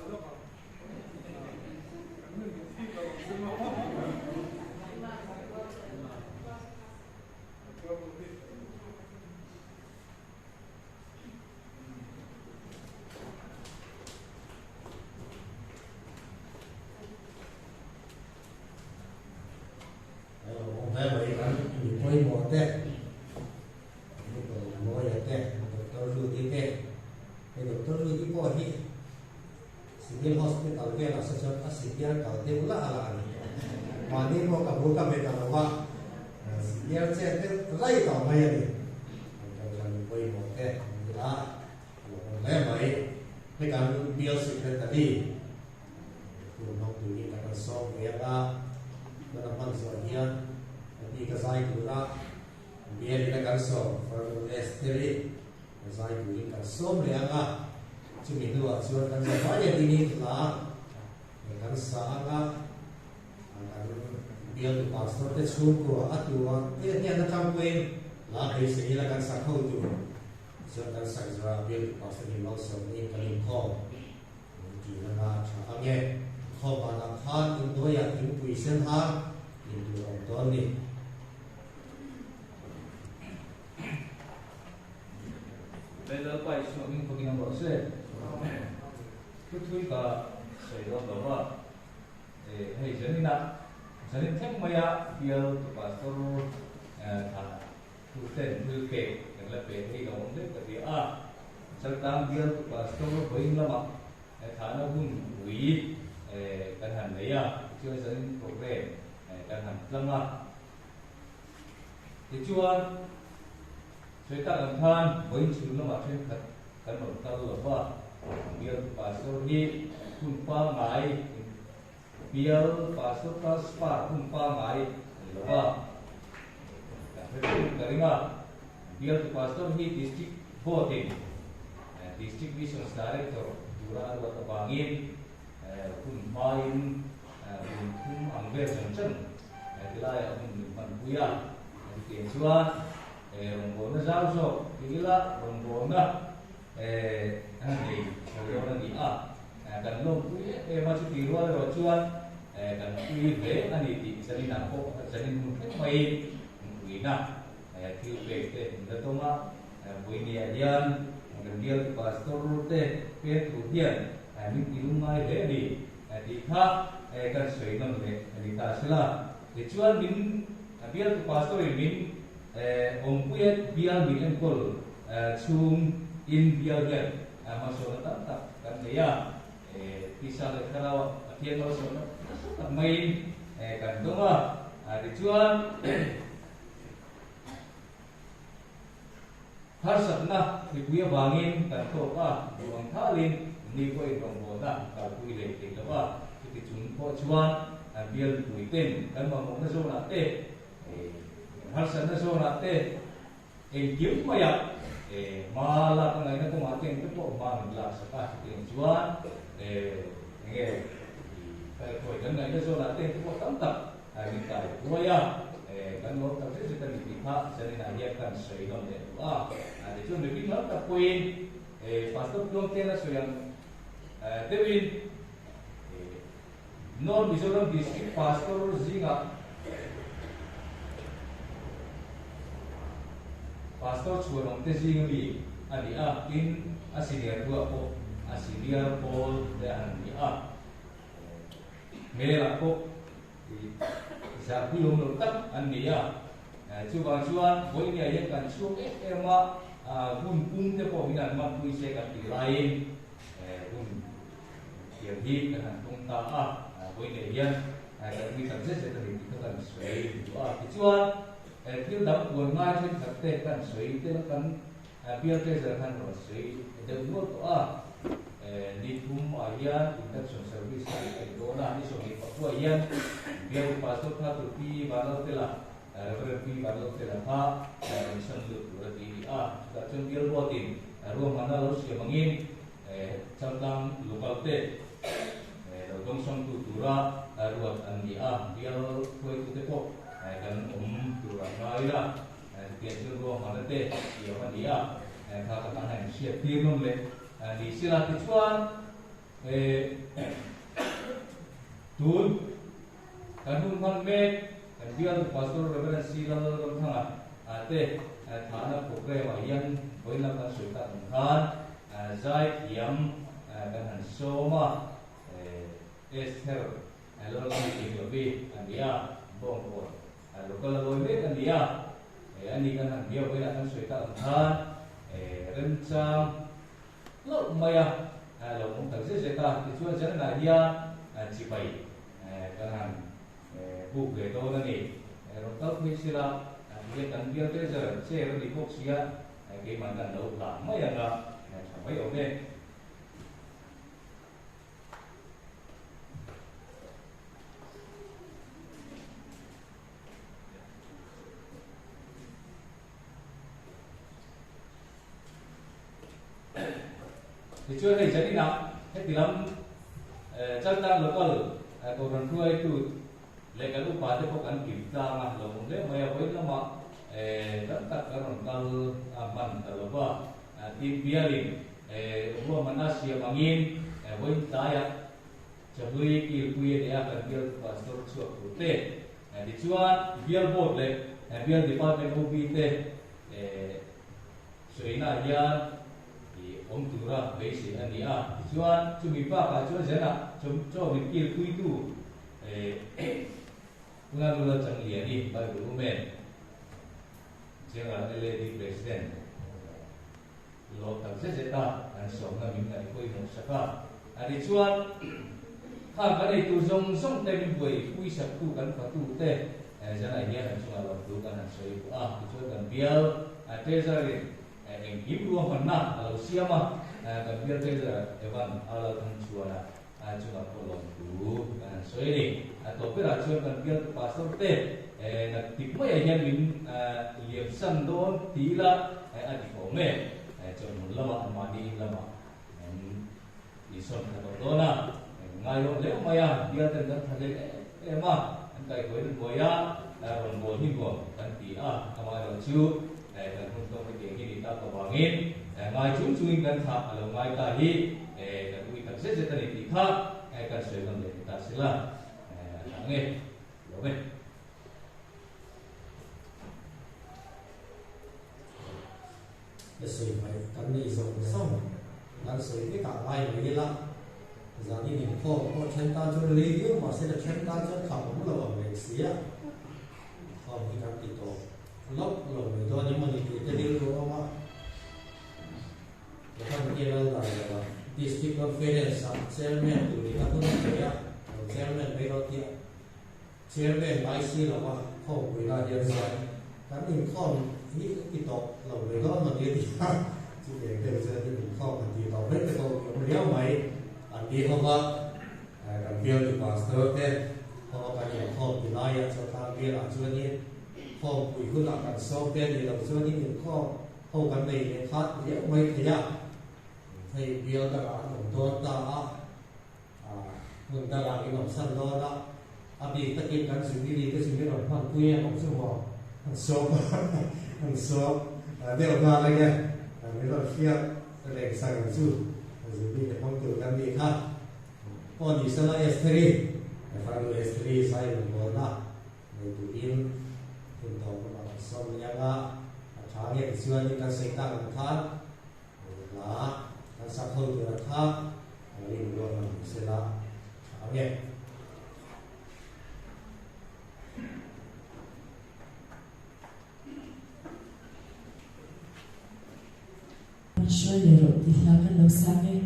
lo lawk ang. Kan nun min thik lo ang chu maw. Civil Hospital velah saw chuan a senior kal deuh lah a la a ni. Mahni pawh ka bul ka bet a lo va, senior chet deuh raih tawh mai a ni. Kan kohhran pawimawh te an ni a, a lo awm hle mai. Hei kan Bial Secretary tur hmang turin ka kan sawm ve ang a, tuna hman zawh hian a bik a zai tura Bialin a kan sawm Farnu Esther-i Zai turin kan sawm leh ang a, chumi hnuah chuan kan za vai a dingin hla kan sa ang a, kan bialtu pastor te chhungkua a tua te hnen atang pawhin hla beisei ila kan sak ho tur chuan kan sak zara bialtu pastor hi malsawmna in kan inkhawm min tih ang a, a tha ang e. Inkhawm banah khan inhnuaiah thingpui sen hang in tur a awm dawn ni. Lalpa Isua hming fakin awm rawh se. Thu thui ka sawi dawn lo va, hei zaninah zanin thleng maia bial tu pastor thlah tu ten thil pek kan la pe thei lo awm deuh ka ti a. Chaltlang bial tu pastor vawiin lamah thlahna hun pui kan han nei a, tichuan zanin program kan han tlang a. Tichuan, sawi tak ang khan vawiin chhun lamah thenkhat kan rawn kal lo va, bial pastor hi hun pangngai, bial pastor transfer hun pangngai a ni lo va, kan hre theuhin ka ring a, bial tu pastor hi district board-in district missions director tura a ruat avangin hun hmain hun thum ang vel chan chan Tilaiah hun min hmanpui a, chutiang chuan rawngbawlna zau zawk ti ila rawngbawlna a nei chho dawn a ni a, kan lawmpui em em a, chuti rual erawh chuan kan pui hle a ni tih zaninah pawh zanin hun thleng maiin puina thil pek te min la tawng a, Puinia hian kan bialtu pastor te pek tur hian min ti lungngai hle a ni. Tih kha kan sawi nawn leh a ni ta sela. Tichuan min bialtu pastor in min awmpuia bial min enkawl chhung in bial hian hmasawnna tam tak kan nei a. Tisa leh thlarau ah Pathian malsawmna nasa tak maiin kan dawng a. Tichuan Harsatna mipui avangin kan tawk a, duh ang thalin ni pawhin rawngbawlna kalpui leh thei lo a, chuti chung pawh chuan bial mipui ten kan mamawhna zawnah te, kan harsatna zawnah te engkim maiah hma lak a ngaihna kawngah te engte pawh hma min laksak a, chutiang chuan enge kaihhruai kan ngaihna zawnah te engte pawh tam tak Min kai huai a, kan lawm tak zet zet a ni tih kha zaninah hian kan sawi nawn leh duh a. Tichuan mipui tam tak pawhin Pastor Tluangten a sawi ang deuhin North Mizoram District Pastor zingah Pastor chhuanawmte zing ami a ni a, tin a senior duah pawh a senior pawl te a han ni a. Hmelah pawh zahpui awm lo tak an ni a, chuvang chuan vawinia hian kan chhuak em em a, hun pum te pawh min han hmanpui se kan tih laiin hun thiam hi kan han tum ta a, vawinia hian kan ui tak zet zet a ni tih kha kan sawi duh a. Tichuan thil dang puan ngai thenkhat te kan sawi tel a, kan Bial Treasurer khan rawn sawi deuh nual tawh a, ni thum ah hian induction service a nei dawn a, ni 24 ah hian Bial Upa Sawtha tur Pi Vanlalfela, Rev. Pi Vanlalfela kha rawn chhan lut tur a ti a ni a, chutah chuan Bial Board-in ruahmanna lo siam angin Chaltlang local te lo dawngsawngtu tura ruat an ni a, Bial hruaitute pawh kan awm tur a ngai la. Chutiang chu ruahmanna te siam a ni a, kha ka tan a inhriat tir nawn leh ni sela. Tichuan, Tun kan hun hman mek kan bial Pastor Rev. C. Lalramthanga te thahna programme ah hian vawiin lam kan sawi tak ang khan zai thiam kan han sawm a, Esther Lalramdiklovi a ni a, Bawngkawn Local a lawi mek a ni a, ani kan han biak vawiinah kan sawi tak ang khan remchang hlauh mai a, a lo awm tak zet zet a, tichuan Janana hian chibai kan han buk ve dawn a ni. Rawn kal phei sila tihian kan bial treasurer chair a ni bawk sia, keimah kan lo hlah mai ang a, tha mai awm e. Tichuan hei zaninah heti lam Chaltlang Local Kohhran hruaitu leh kan upa te pawh kan kim tlang a, lo awm hle mai a, vawiin lamah tam tak kan rawn kal hman ta lo va, tin bialin ruahmanna siam angin vawiin tlaiah Chahlui kilpui a nia kan bial pastor chhuak tur te. Tichuan bial board leh bial department OB te Suina hian i awm tura beisei a ni a, tichuan chumi bakah chuan zenah chaw min kilpuitu Tuna Nula Changliani Bible Women General LAD President lawm tak zet zet a kan sawmna min ngaih pawimawh sak a, tichuan khang kan eitur zawng zawng te min buai puisaktu kan fatu te zanah hian an chungah lawmtu kan han sawi duh a, tichuan kan bial Treasury engkim ruahmanna a lo siam a, kan bial Treasurer Evan a Lalthangchhuana chungah pawh lawmtu kan han sawi a ni. A tawp berah chuan kan bial pastor te naktik maiah hian min liamsan dawn ti ila a dik awm e, chawlhmun lamah mahni in lamah an insawn kha tawh dawn a, ngai lo hle mai a, bial ten kan tha hlel em em a, an kaihhuai na hnuai a, rawn bawl hi nuam kan ti a, amaherawh chu kan hun tawk hetiang hi ni tak avangin ngai chung chungin kan thlah a lo ngai ta hi kan ui tak zet zet a ni tih kha kan sawi ngam leh ni ta sela a tha ang e, lo ve. Ka sawi mai kan nei zawng zawng kan sawi vek ah ngai mai ila zanin inkhawm pawh then tan chuan rei viau mahse la then tan chuan kham awm lo ang reng sia inkhawm hi kan ti tawh lawk lo mai dawn emaw ni tih te rilru a awm a Johan Kiral dan lo a District Conference ah Chairman turin a hun a pe a lo Chairman mai rawh tih a Chairman ngai si lo a, khawmpui lai hian zai kan inkhawm hi ti tawh lo mai dawn lo ni a ti a, chutiang deuh chuan in inkhawm han tih tawh vek te pawh i awm riau mai. An ni ho va, kan bialtu pastor te ho va kan inkhawm ti laiah chuan tlang bialah chuanin khawmpui hunah kan sawm te a nih loh chuanin inkhawm ho kan nei leh khat riau mai thei a, hei bial dangah an awm dawn ta a. Hmun dangah in awm san dawn a, a bik takin kan Jubilee te chu min rawn hmanpui em ang chu maw? An sawm an sawm deuh nghal ang e, min rawn hriat reng sak ang chu, Jubilee te hmang tur kan nih kha. Aw ni sela Estheri, farnu Estheri zai rawn bawn a, nei turin hun tawp lamah kan sawm mai ang a, a tha nge tichuanin kan sawi tak ang khan Hla kan sak ho tura kha rin ruah hman ni sela tha ang e. Hruai leh rawh tih hla kan lo sang e.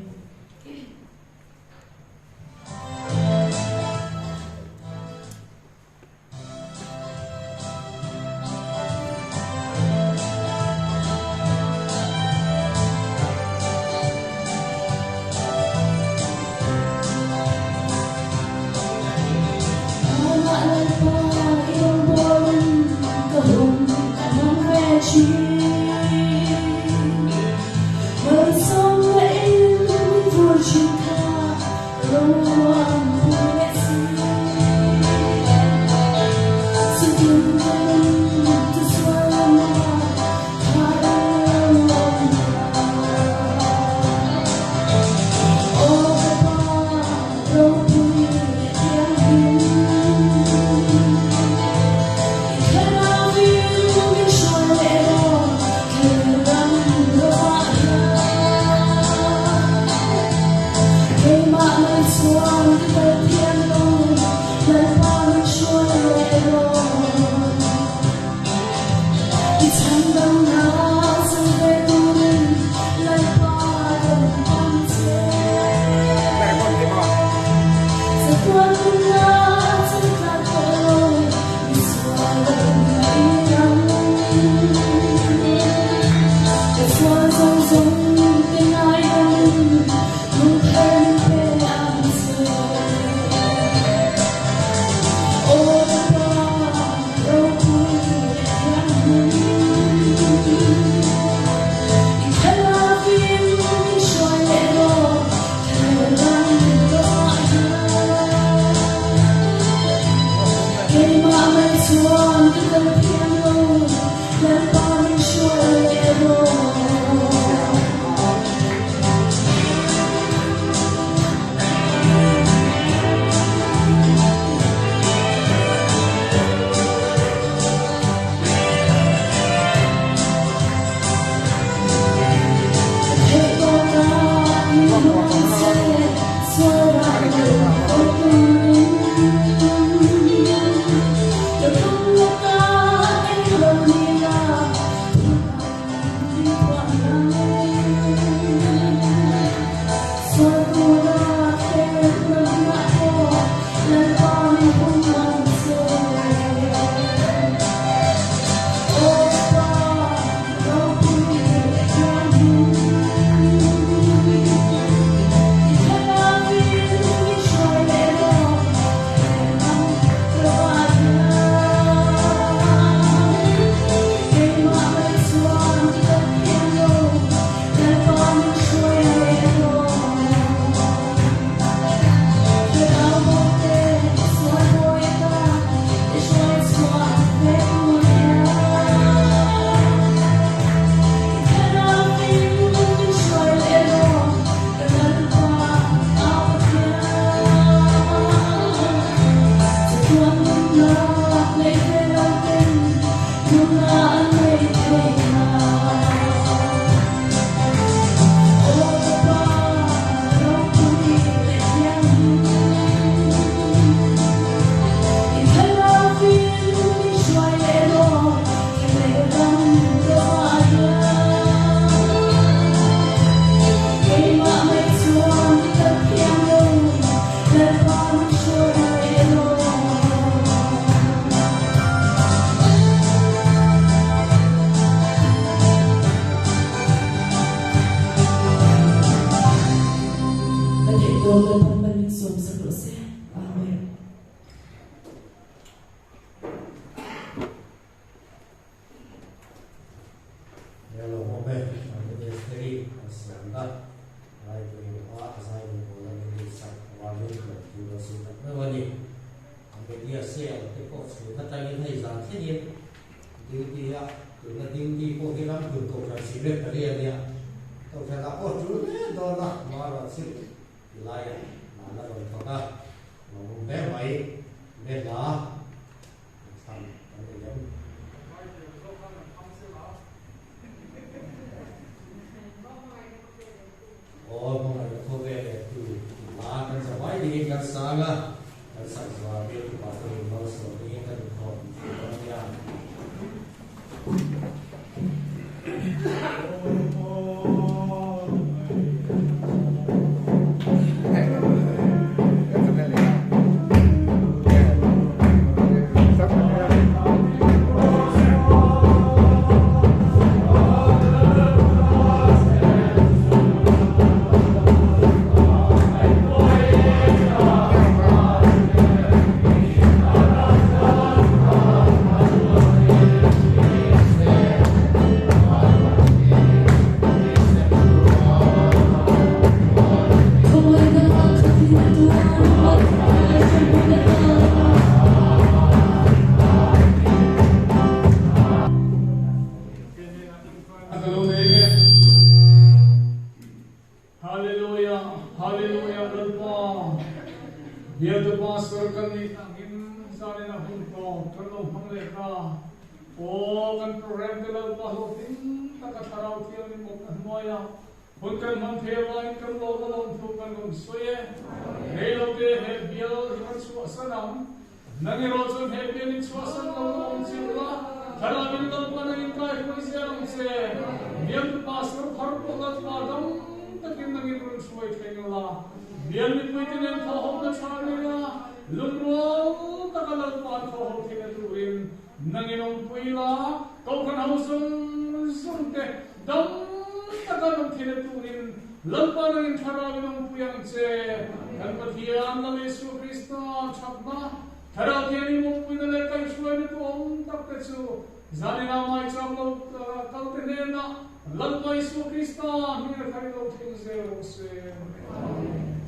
Lalpa Isu Krista, hming a thar lo thleng zel rawh se. Amen.